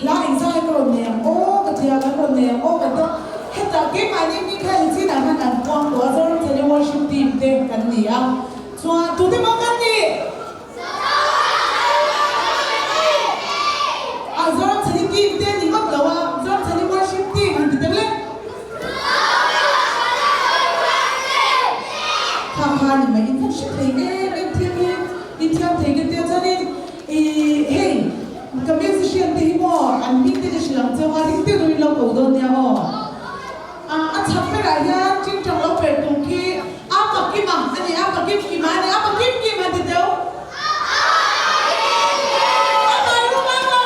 hla inzai ka rawn nei ang aw ka ti a, kan rawn nei ang aw kan ti a. Hetah keimahni hming kha engchinah hian an puang tawh a, Zoram Chhani Worship Team te kan ni a. Chuan, tute maw kan nih? Ah, Zoram Chhani Team te ni ngawt lo a, Zoram Chhani Worship Team han ti teuh le. Kha kha ni mai, in khan hre thei em em thil hi. I thiam thei ka tia chuanin i hei ka musician te hi maw an hming te ka hrilh ang cheu a ring deuh deuhin lo ko dawn nia aw. A a chhak berah hian tingtang lo per tum khi a pa kima a ni a pa kim kima a ni a pa kim kim han ti teu. A mai ru a mai ru.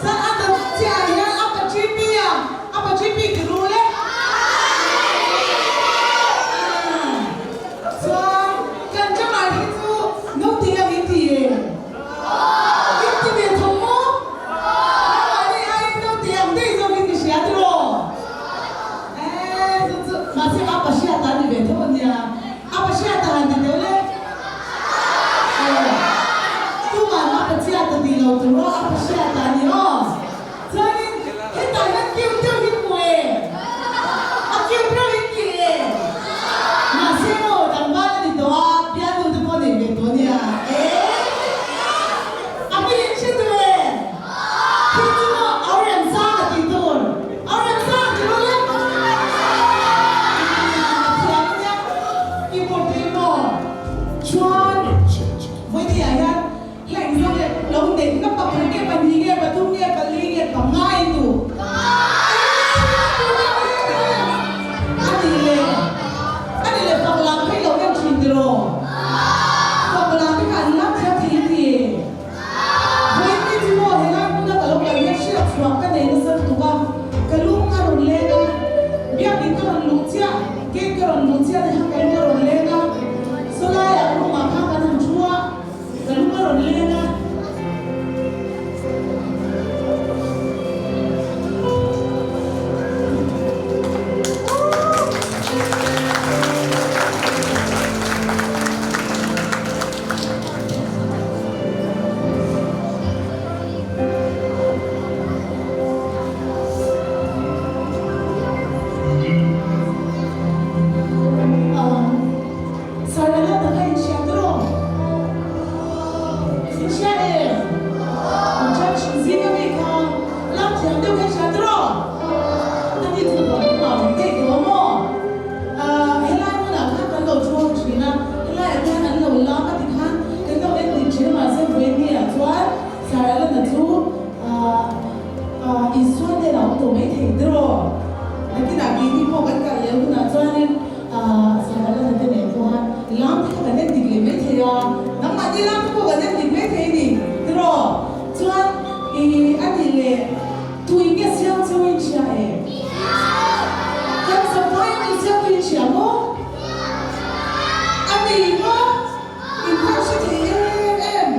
Chuan a dawt chiahah hian a pa GP a a pa GP ti ru le. Chuan kan drummer hi chu naute ang in ti e? In ti ve tho maw? Nangmahni aiin naute ang daih zawk in ka hria tiraw? Eee chu chu mahse a pa hriat a ni ve tho a nia. rawn luh chiah ni kha ka lung a rawn leng a, sawlaiah room ah khan kan han thu a, ka lung a rawn leng a. Sarala taka in hria tawh? In hria em? An church zing a mi kha lam thiam deuh kha in hria tawh? A ni chu buai hma awm daih tawh a maw? Helai hmunah khan kan lo thuang thin a, helaiah hian an lo lam a ti khan kan lo en dik thin a mahse vawiin chuan Saralana chu Isua hnenah a awm tawh mai thei tiraw? Nakinah keini pawh kan kal leh hunah chuanin Saralana te nen pawh khan lam te kha kan en dik leh mai thei a, nangmahni lam te pawh kan en dik mai thei a ni tiraw? Chuan i a nih leh tui nge siam cheu in hria em? Kan zavai a ni siam tui in hria maw? A ni maw? In hmang hre thei em em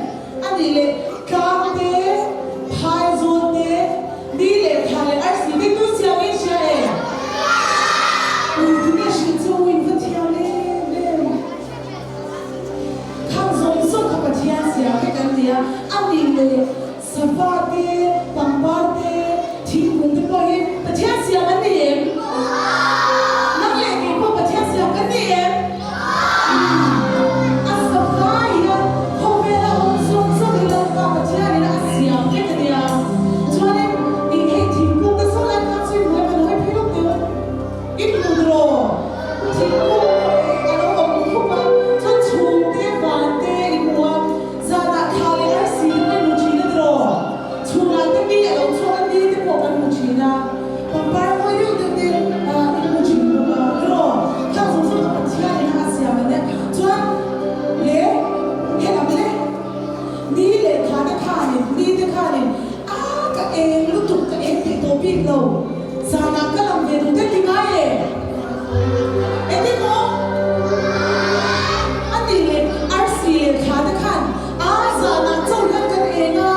a nih leh tlang te, phai zawl te, ni leh thla leh arsi te tu siam in hria em? Ui tunge hrilh chu in va thiam em em. Khang zawng zawng kha Pathian siam vek an ni a, a nih leh sava te, pangpar te, thingkung te pawh hi Pathian siam an ni em? Nang leh kei pawh Pathian siam kan ni em? A zavai hian khawvela awm zawng zawng hi Lalpa Pathianin a siam vek a nia. Chuanin ih hei thingkung te sawn lai khan chu i hmuh em a lo hei phei lawk teh u. I hmu tiraw? Thingkung a lo awm khup a, chuan chhung te van te i hmu a, zanah thla leh arsi te pawh i hmu thin a tiraw? Chhunah te mi a lo chhuak a, ni te pawh kan hmu thin a, pangpar mawi deuh deuh te i hmu thin bawk a tiraw? Khang zawng zawng kha Pathianin a siam a nia. Chuan le helam le ni leh thla te khanin, ni te khanin a ka eng lutuk ka eng peih tawh bik lo, zanah ka lang ve duh te ti ngai e. Engemaw a tih leh arsi leh thla te khan a zanah chauh hian kan eng a,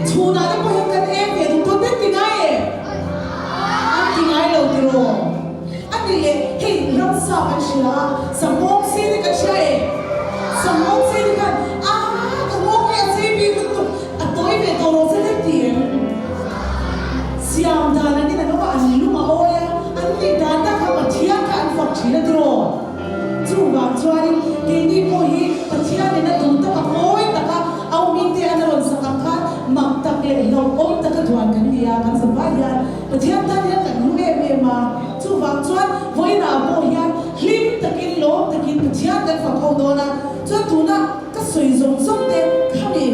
chhunah te pawh hian kan eng ve duh tawh te ti ngai e. An ti ngai lo tiraw? A ti leh hei ramsa kan hria a, sanghawng sei te kan hria e. Sanghawng sei te khan a ka nghawng hi a sei bik lutuk a tawi ve tawh lo che te ti em? Siam dan an in an awm a, an lung a awi a, an tih dan tak kha Pathian kha an fak thin a tiraw? Chuvang chuanin keini pawh hi Pathianin a duh tak a mawi taka au mite an rawn sak ang khan mak tak leh hlauhawm taka duan kan ni a, kan zavai hian Pathian tan hian kan hlu em em a. Chuvang chuan vawiinah pawh hian hlim takin lawm takin Pathian kan fak ho dawn a, chuan tuna ka sawi zawng zawng te khami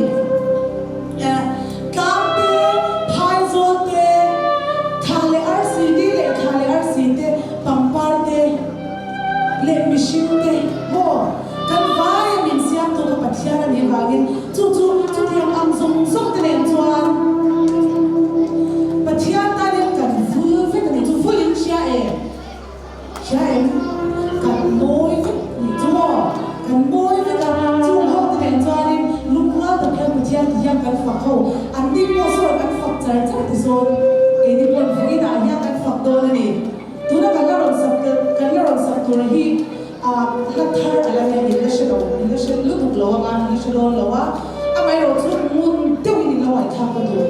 tlang te, phaizawl te, thla leh arsi ni leh thla leh arsi te, pangpar te leh mihring te maw kan vaia min siamtu kha Pathian a nih vangin chu chu chutiang ang zawng zawng te nen chuan Pathian tanin kan vul vek a ni chu vulin hria em? Hria em? Kan mawi vek nih chu maw? Kan mawi vek a, chung ho te nen chuanin lungrual tak hian Pathian ti hian kan fak ho, an ni pawh sawn kan fak char char ti zawn, keini pawhin vawiinah hian kan fak dawn a ni. Tuna kan la rawn sak kan la rawn sak tur hi ah hla thar a la nia, in la hre lo, in la hre lutuk lo anga, in la hre dawn lo a, amaherawhchu ngun deuhin in lo ngaihthlak ka duh.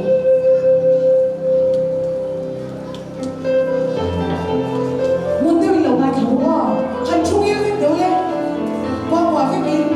Ngun deuhin lo ngaithla bawk a, han thu ngil vek deuh le, kuangkuah vekin.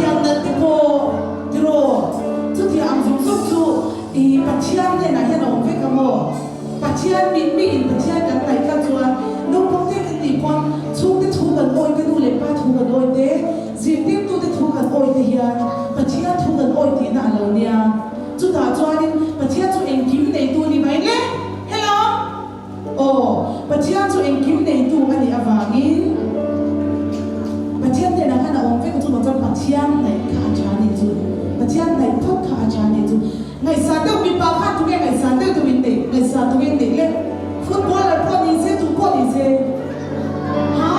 Pian nalh te pawh tiraw? Chuti ang zawng zawng chu i Pathian hnenah hian a awm vek ang aw. Pathian mit miin Pathian kan hnaih kha chuan naupang te kan tih pawn chhungte thu kan awi te, nu leh pa thu kan awi te, zirtirtute thu kan awi te hian Pathian thu kan awi tihna a lo nia. Chutah chuanin Pathian chu engkim neitu ni mai le? Hello! Aw, Pathian chu engkim neitu a nih avangin Pathian hnenah khan a awm vek a, chuvang chuan Pathian hnaih kha a tha nih chu, Pathian hnaih phawt kha a tha nih chu. Ngaihsan deuh mipa khan tunge ngaihsan deuh deuh in neih, ngaihsan tunge in neih le? Footballer pawh ni se, tu pawh ni se. Ha?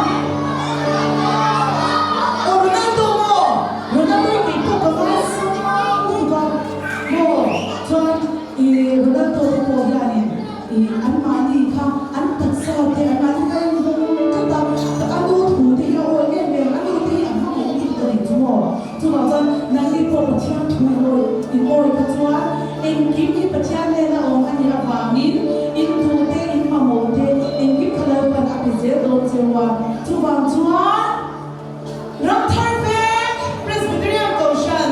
Aw Ronaldo maw? Ronaldo hi kei pawh ka ngaisang lutuk a, maw? Chuan i Ronaldo te pawh hianin I anmahni kha an taksa te anmahni kha en vawng tlat a, tak a nu thu te hi a awi em em, a nu te hi a hmangaih dik ta nih chu maw? Chuvang chuan nangni pawh Pathian thu in awi in awi kha chuan engkim hi Pathian hnena awm a nih avangin in duh te in mamawh te engkim kha Lalpan a pe zel dawn cheu a, chuvang chuan Ramthar Veng Presbyterian Kohhran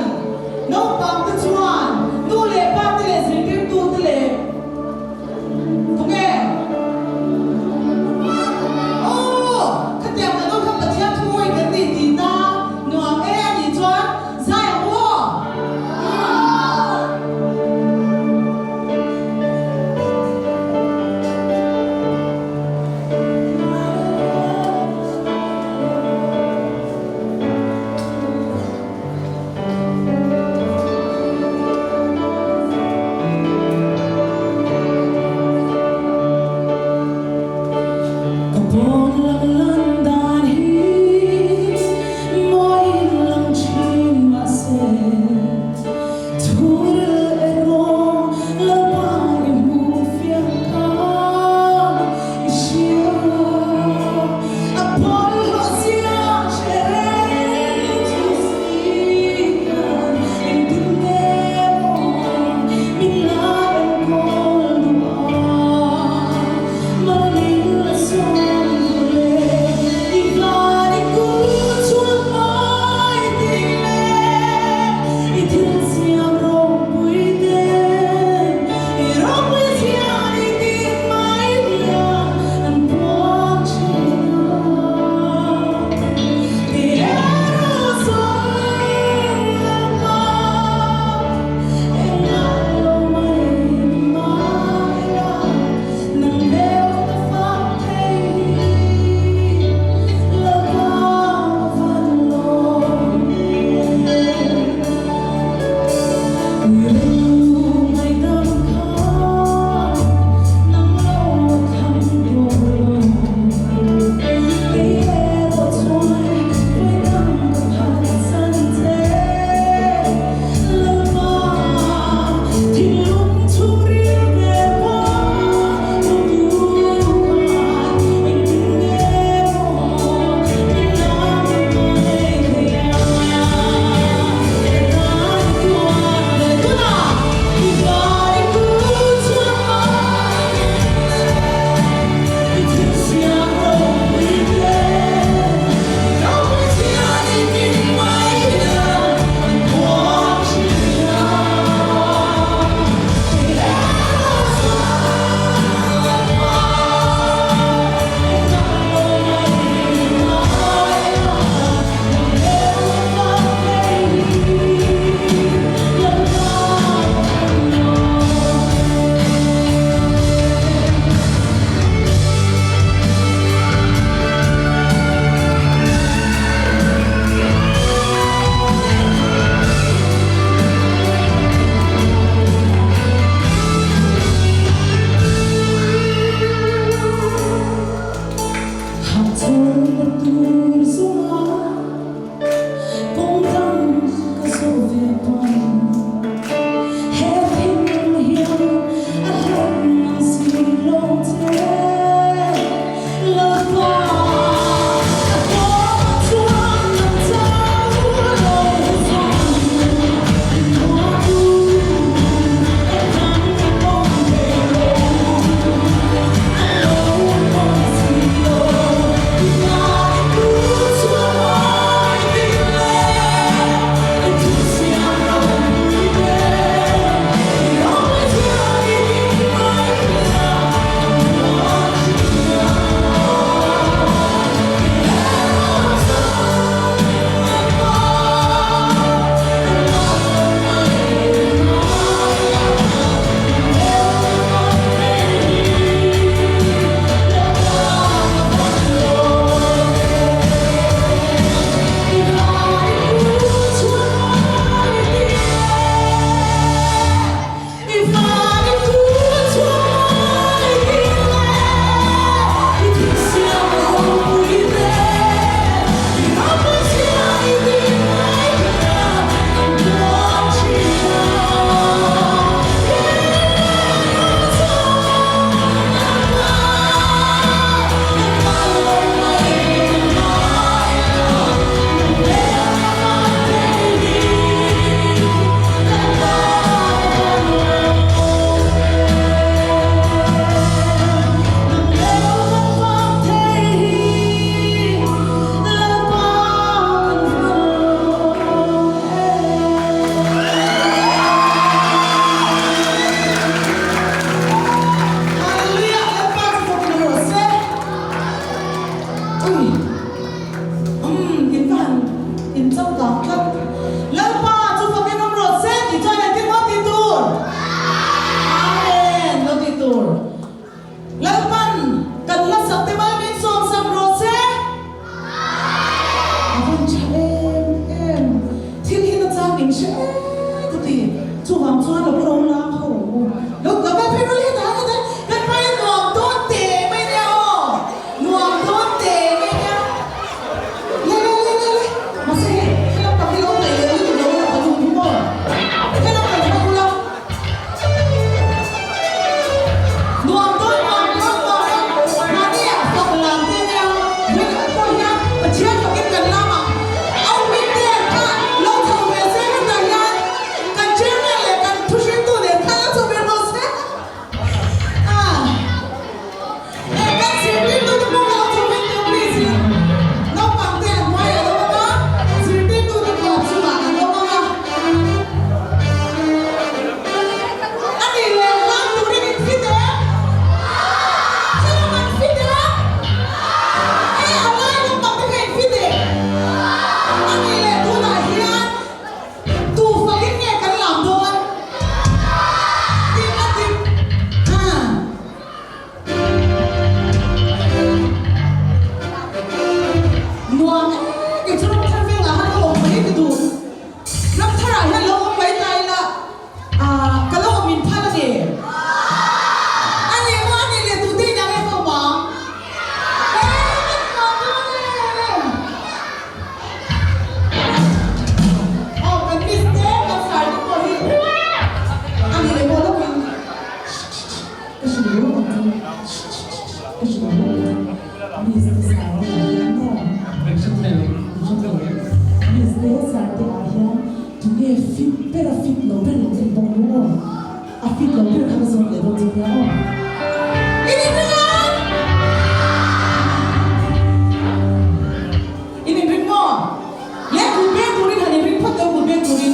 naupang te chuan nu leh pa te leh zirtirtu te leh tunge Aw khatiang kan awm kha Pathian thuawi kan ni tih na nuam e a nih chuan zai ang u aw. in hre e ka ti. Chuvang chuan lo ro lam ho ang u. Lo lo kal phei rawh le hetah hetah kan hmai a nuam dawn teh mai nia aw. Nuam dawn teh mai nia. Le le le le le. Mahse hei helam pang hi lo ngaih leh lutuk lo ula balloon hi maw. Helam kan hmang ula. Nuam dawn nuam dawn nuam dawn. Mahni ah fak lam te nia. Vawi khat pawh hian Pathian fakin kan lam ah au hming te kha lo chho ve se hetah hian kan chairman leh kan thuhriltu nen khan lo chho ve rawh se. Ah. Eh kan zirtirtu te pawh kha lo chho ve teh please in. Naupang te an hnuai ah lo awm a, zirtirtu te pawh a chungah an awm ang a. A nih leh hlang turin in fit em? Thlalak an fit em? Eh a lai naupang te kha in fit em? A nih leh tunah hian tu fakin nge kan lam dawn? Dik a dik. Ha. Nuam e, kei chu Ramthar vengah khan ka awm mai ka duh. Ramtharah hian lo awm mai ta ila, ah ka lo awm in phal a ni. A ni maw, a ni leh tute inang e ka awm ang. E, ka nuam dawn e. Aw, kan miss te, kan sar te pawh hi a ni leh maw lawkin. Ka hrilh lo ang chu. Ka hrilh lo ang chu. Miss te sar te ah hian maw? Miss te sar te ah hian tunge fit ber a fit lo ber lo en bawk lu aw. A fit lo ber kha ka zawt leh dawn chu nia aw. In inring ang! In inring maw? Le kut beng turin han inring phawt deuh kut beng turin.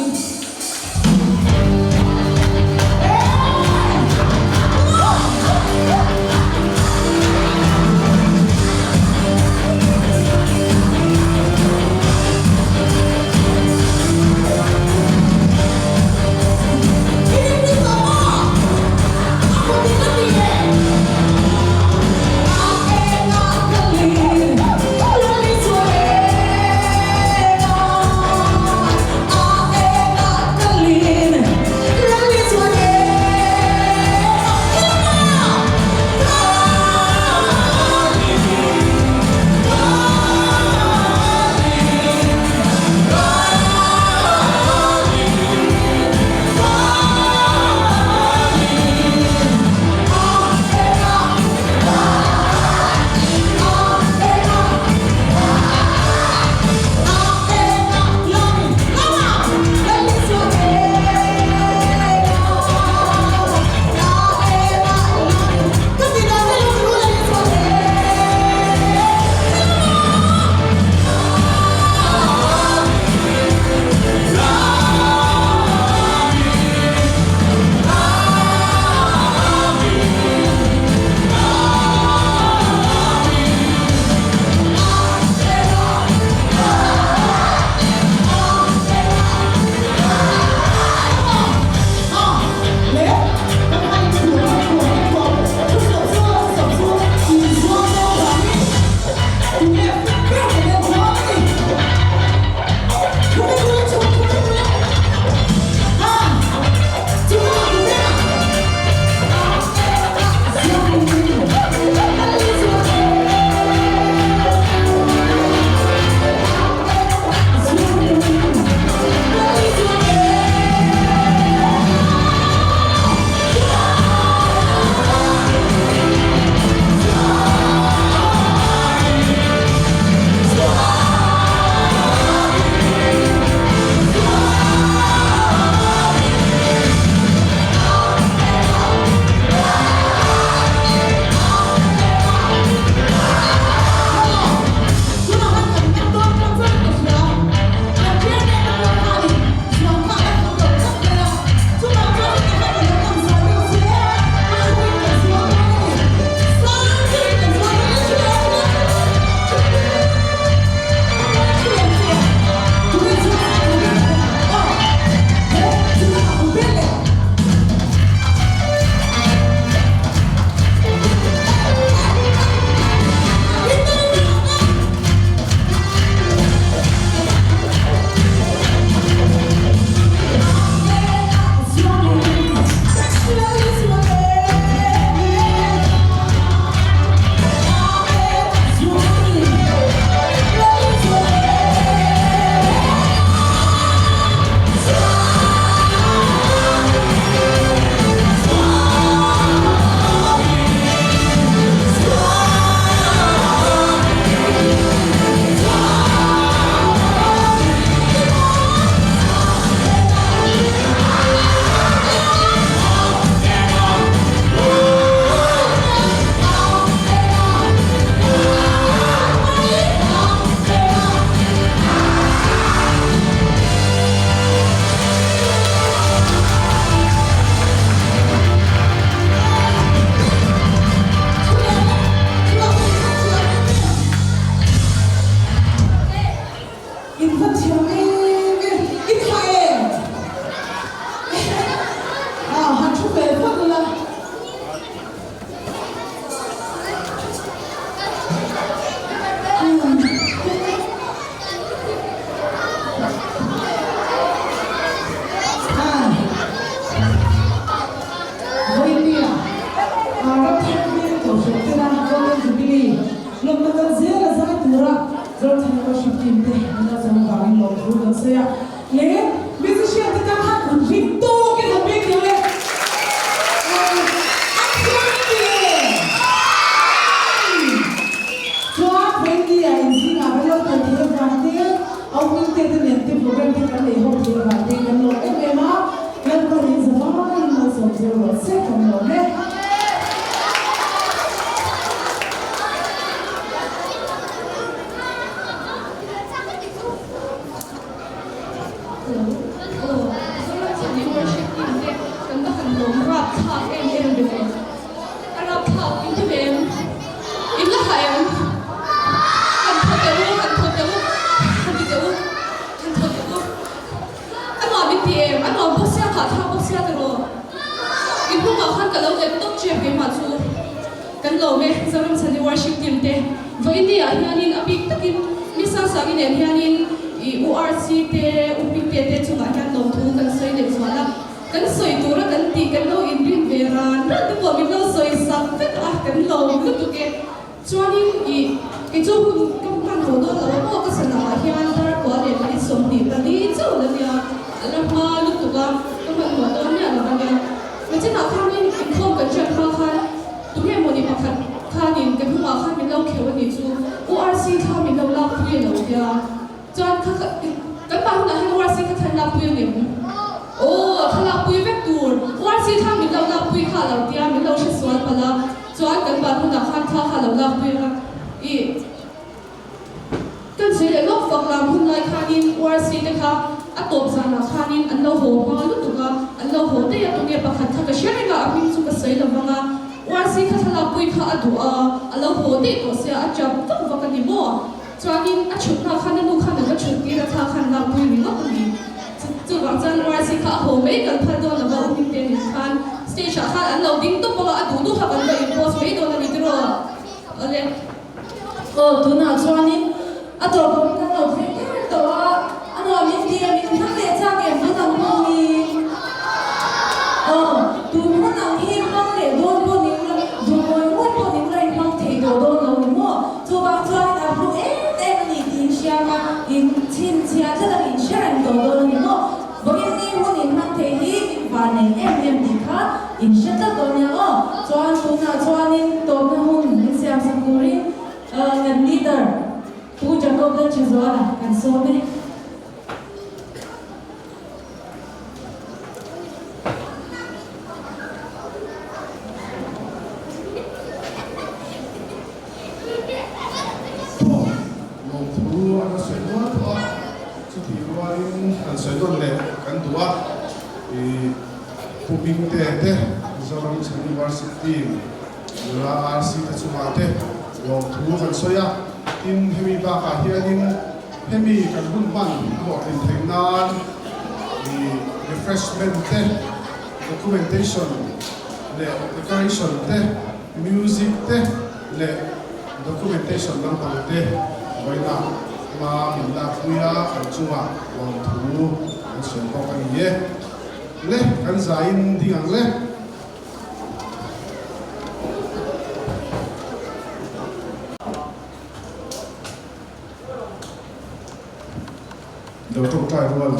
Worship Team te an lo chang avangin lawmthu kan sawi a. Le musician te tan khan kut ring tawkin han beng lo e. A thiam i ti e. Chuan Wendy a inzingah ka lo kal thei avang te, au hmingte te nen te program te kan nei ho thei avang te kan lawm em em a, Lalpan in zavaiin malsawm zel rawh se kan lawm e. Aw, Zoramchhani worship team te kan va han lawm rapthlak em em ve. A rapthlak in ti ve em? In la hah em? Han thaw teh u, han thaw teh u, han ti teh u, han thaw teh u. A nuam in ti em? A nuam bawk sia, hahthlak bawk sia tiraw? In hnungah khan ka lo lem tawp ṭep keimah chu. Kan lawm e, Zoramchhani worship team te. Vawiin ah hianin a bik takin mi Sangsangi nen hianin i URC te, U Hmingte te chungah hian lawmthu kan sawi leh zual a. Kan sawi tura kan tih kan lo inrin ve ran ran te pawh min lo sawi sak vek a, kan lawm lutuk e. Chuanin i kei chu hun ka hman tawh dawn lo a maw ka sanah ah hian dar kua leh minute 24 chauh la nia, a la hma lutuk a, ka hman hmawh dawn miah lo a nia. Nachinah khanin inkhawm kan hriat hma khan tunge mawni pakhat khanin ka hnungah khan min lo kheuh a nih chu, URC thla min lo lakpui a lo tia. Chuan kha kha kan mah hunah hian URC kha thlan lakpui a ngem? Aw, thla lakpui vek tur. URC thla min lo lakpui kha a lo tia, min lo hre sual palh a. Chuan kan mah hunah khan thla kha a lo lakpui a. Ih. Kan sawi leh lawk fak lam hun lai khanin URC te kha a tawp zanah khanin an lo haw hma lutuk a, an lo haw daih a, tunge pakhat kha ka hre reng a, a hming chu ka sawi lo vang a, URC kha thlalakpui kha a duh a, a lo haw daih tawh sia, a chap vak vak a ni maw? Chuanin a chhutna khan a nu khan a va chhut tir a, thla khan lakpui ringawt a ni. Chuvang chuan URC kha a haw mai kan phal dawn lo va, u Hmingte nen khan stage ah khan an lo ding tawp bawk a, a duh duh kha kan va in post mai dawn a ni tiraw? Awle. Aw, tunah chuanin a tawp awm kan lo thleng kher tawh a, a nuam in ti a, min hmang leh chak em tun ang hun hi? Aw, tun hun ang hi hmang leh dawn pawh ni ula, duh ngawih ngawih pawh ni ula in hmang thei tawh dawn lo ni maw? Chuvang chuanin a hlu em em a ni tiin hriam a, in chhinchhiah tlat ang in hre reng tawh dawn a ni maw? Vawiin ni hun in hmang thei hi in van nei em em tih kha in hre tlat dawn nia aw. Chuan tunah chuanin tawpna hun min siam sak turin kan leader Pu Jacob Lalthazuala kan sawm e. Aw, lawmthu an la sawi nual tawh a, chutih rualin han sawi nawn leh kan duh a, ih Pu Bingte te, Mizoram University nula RC te chungah te lawmthu kan sawi a, tin hemi bakah hianin hemi kan hun hman a hlawhtlin theih nan ih refreshment te, documentation leh decoration te, Music te leh documentation lampang te vawiinah hma min lakpui a, kan chungah lawmthu kan sawi bawk a ni e. Le, kan zaiin ding ang le. Lo tawngtai rual.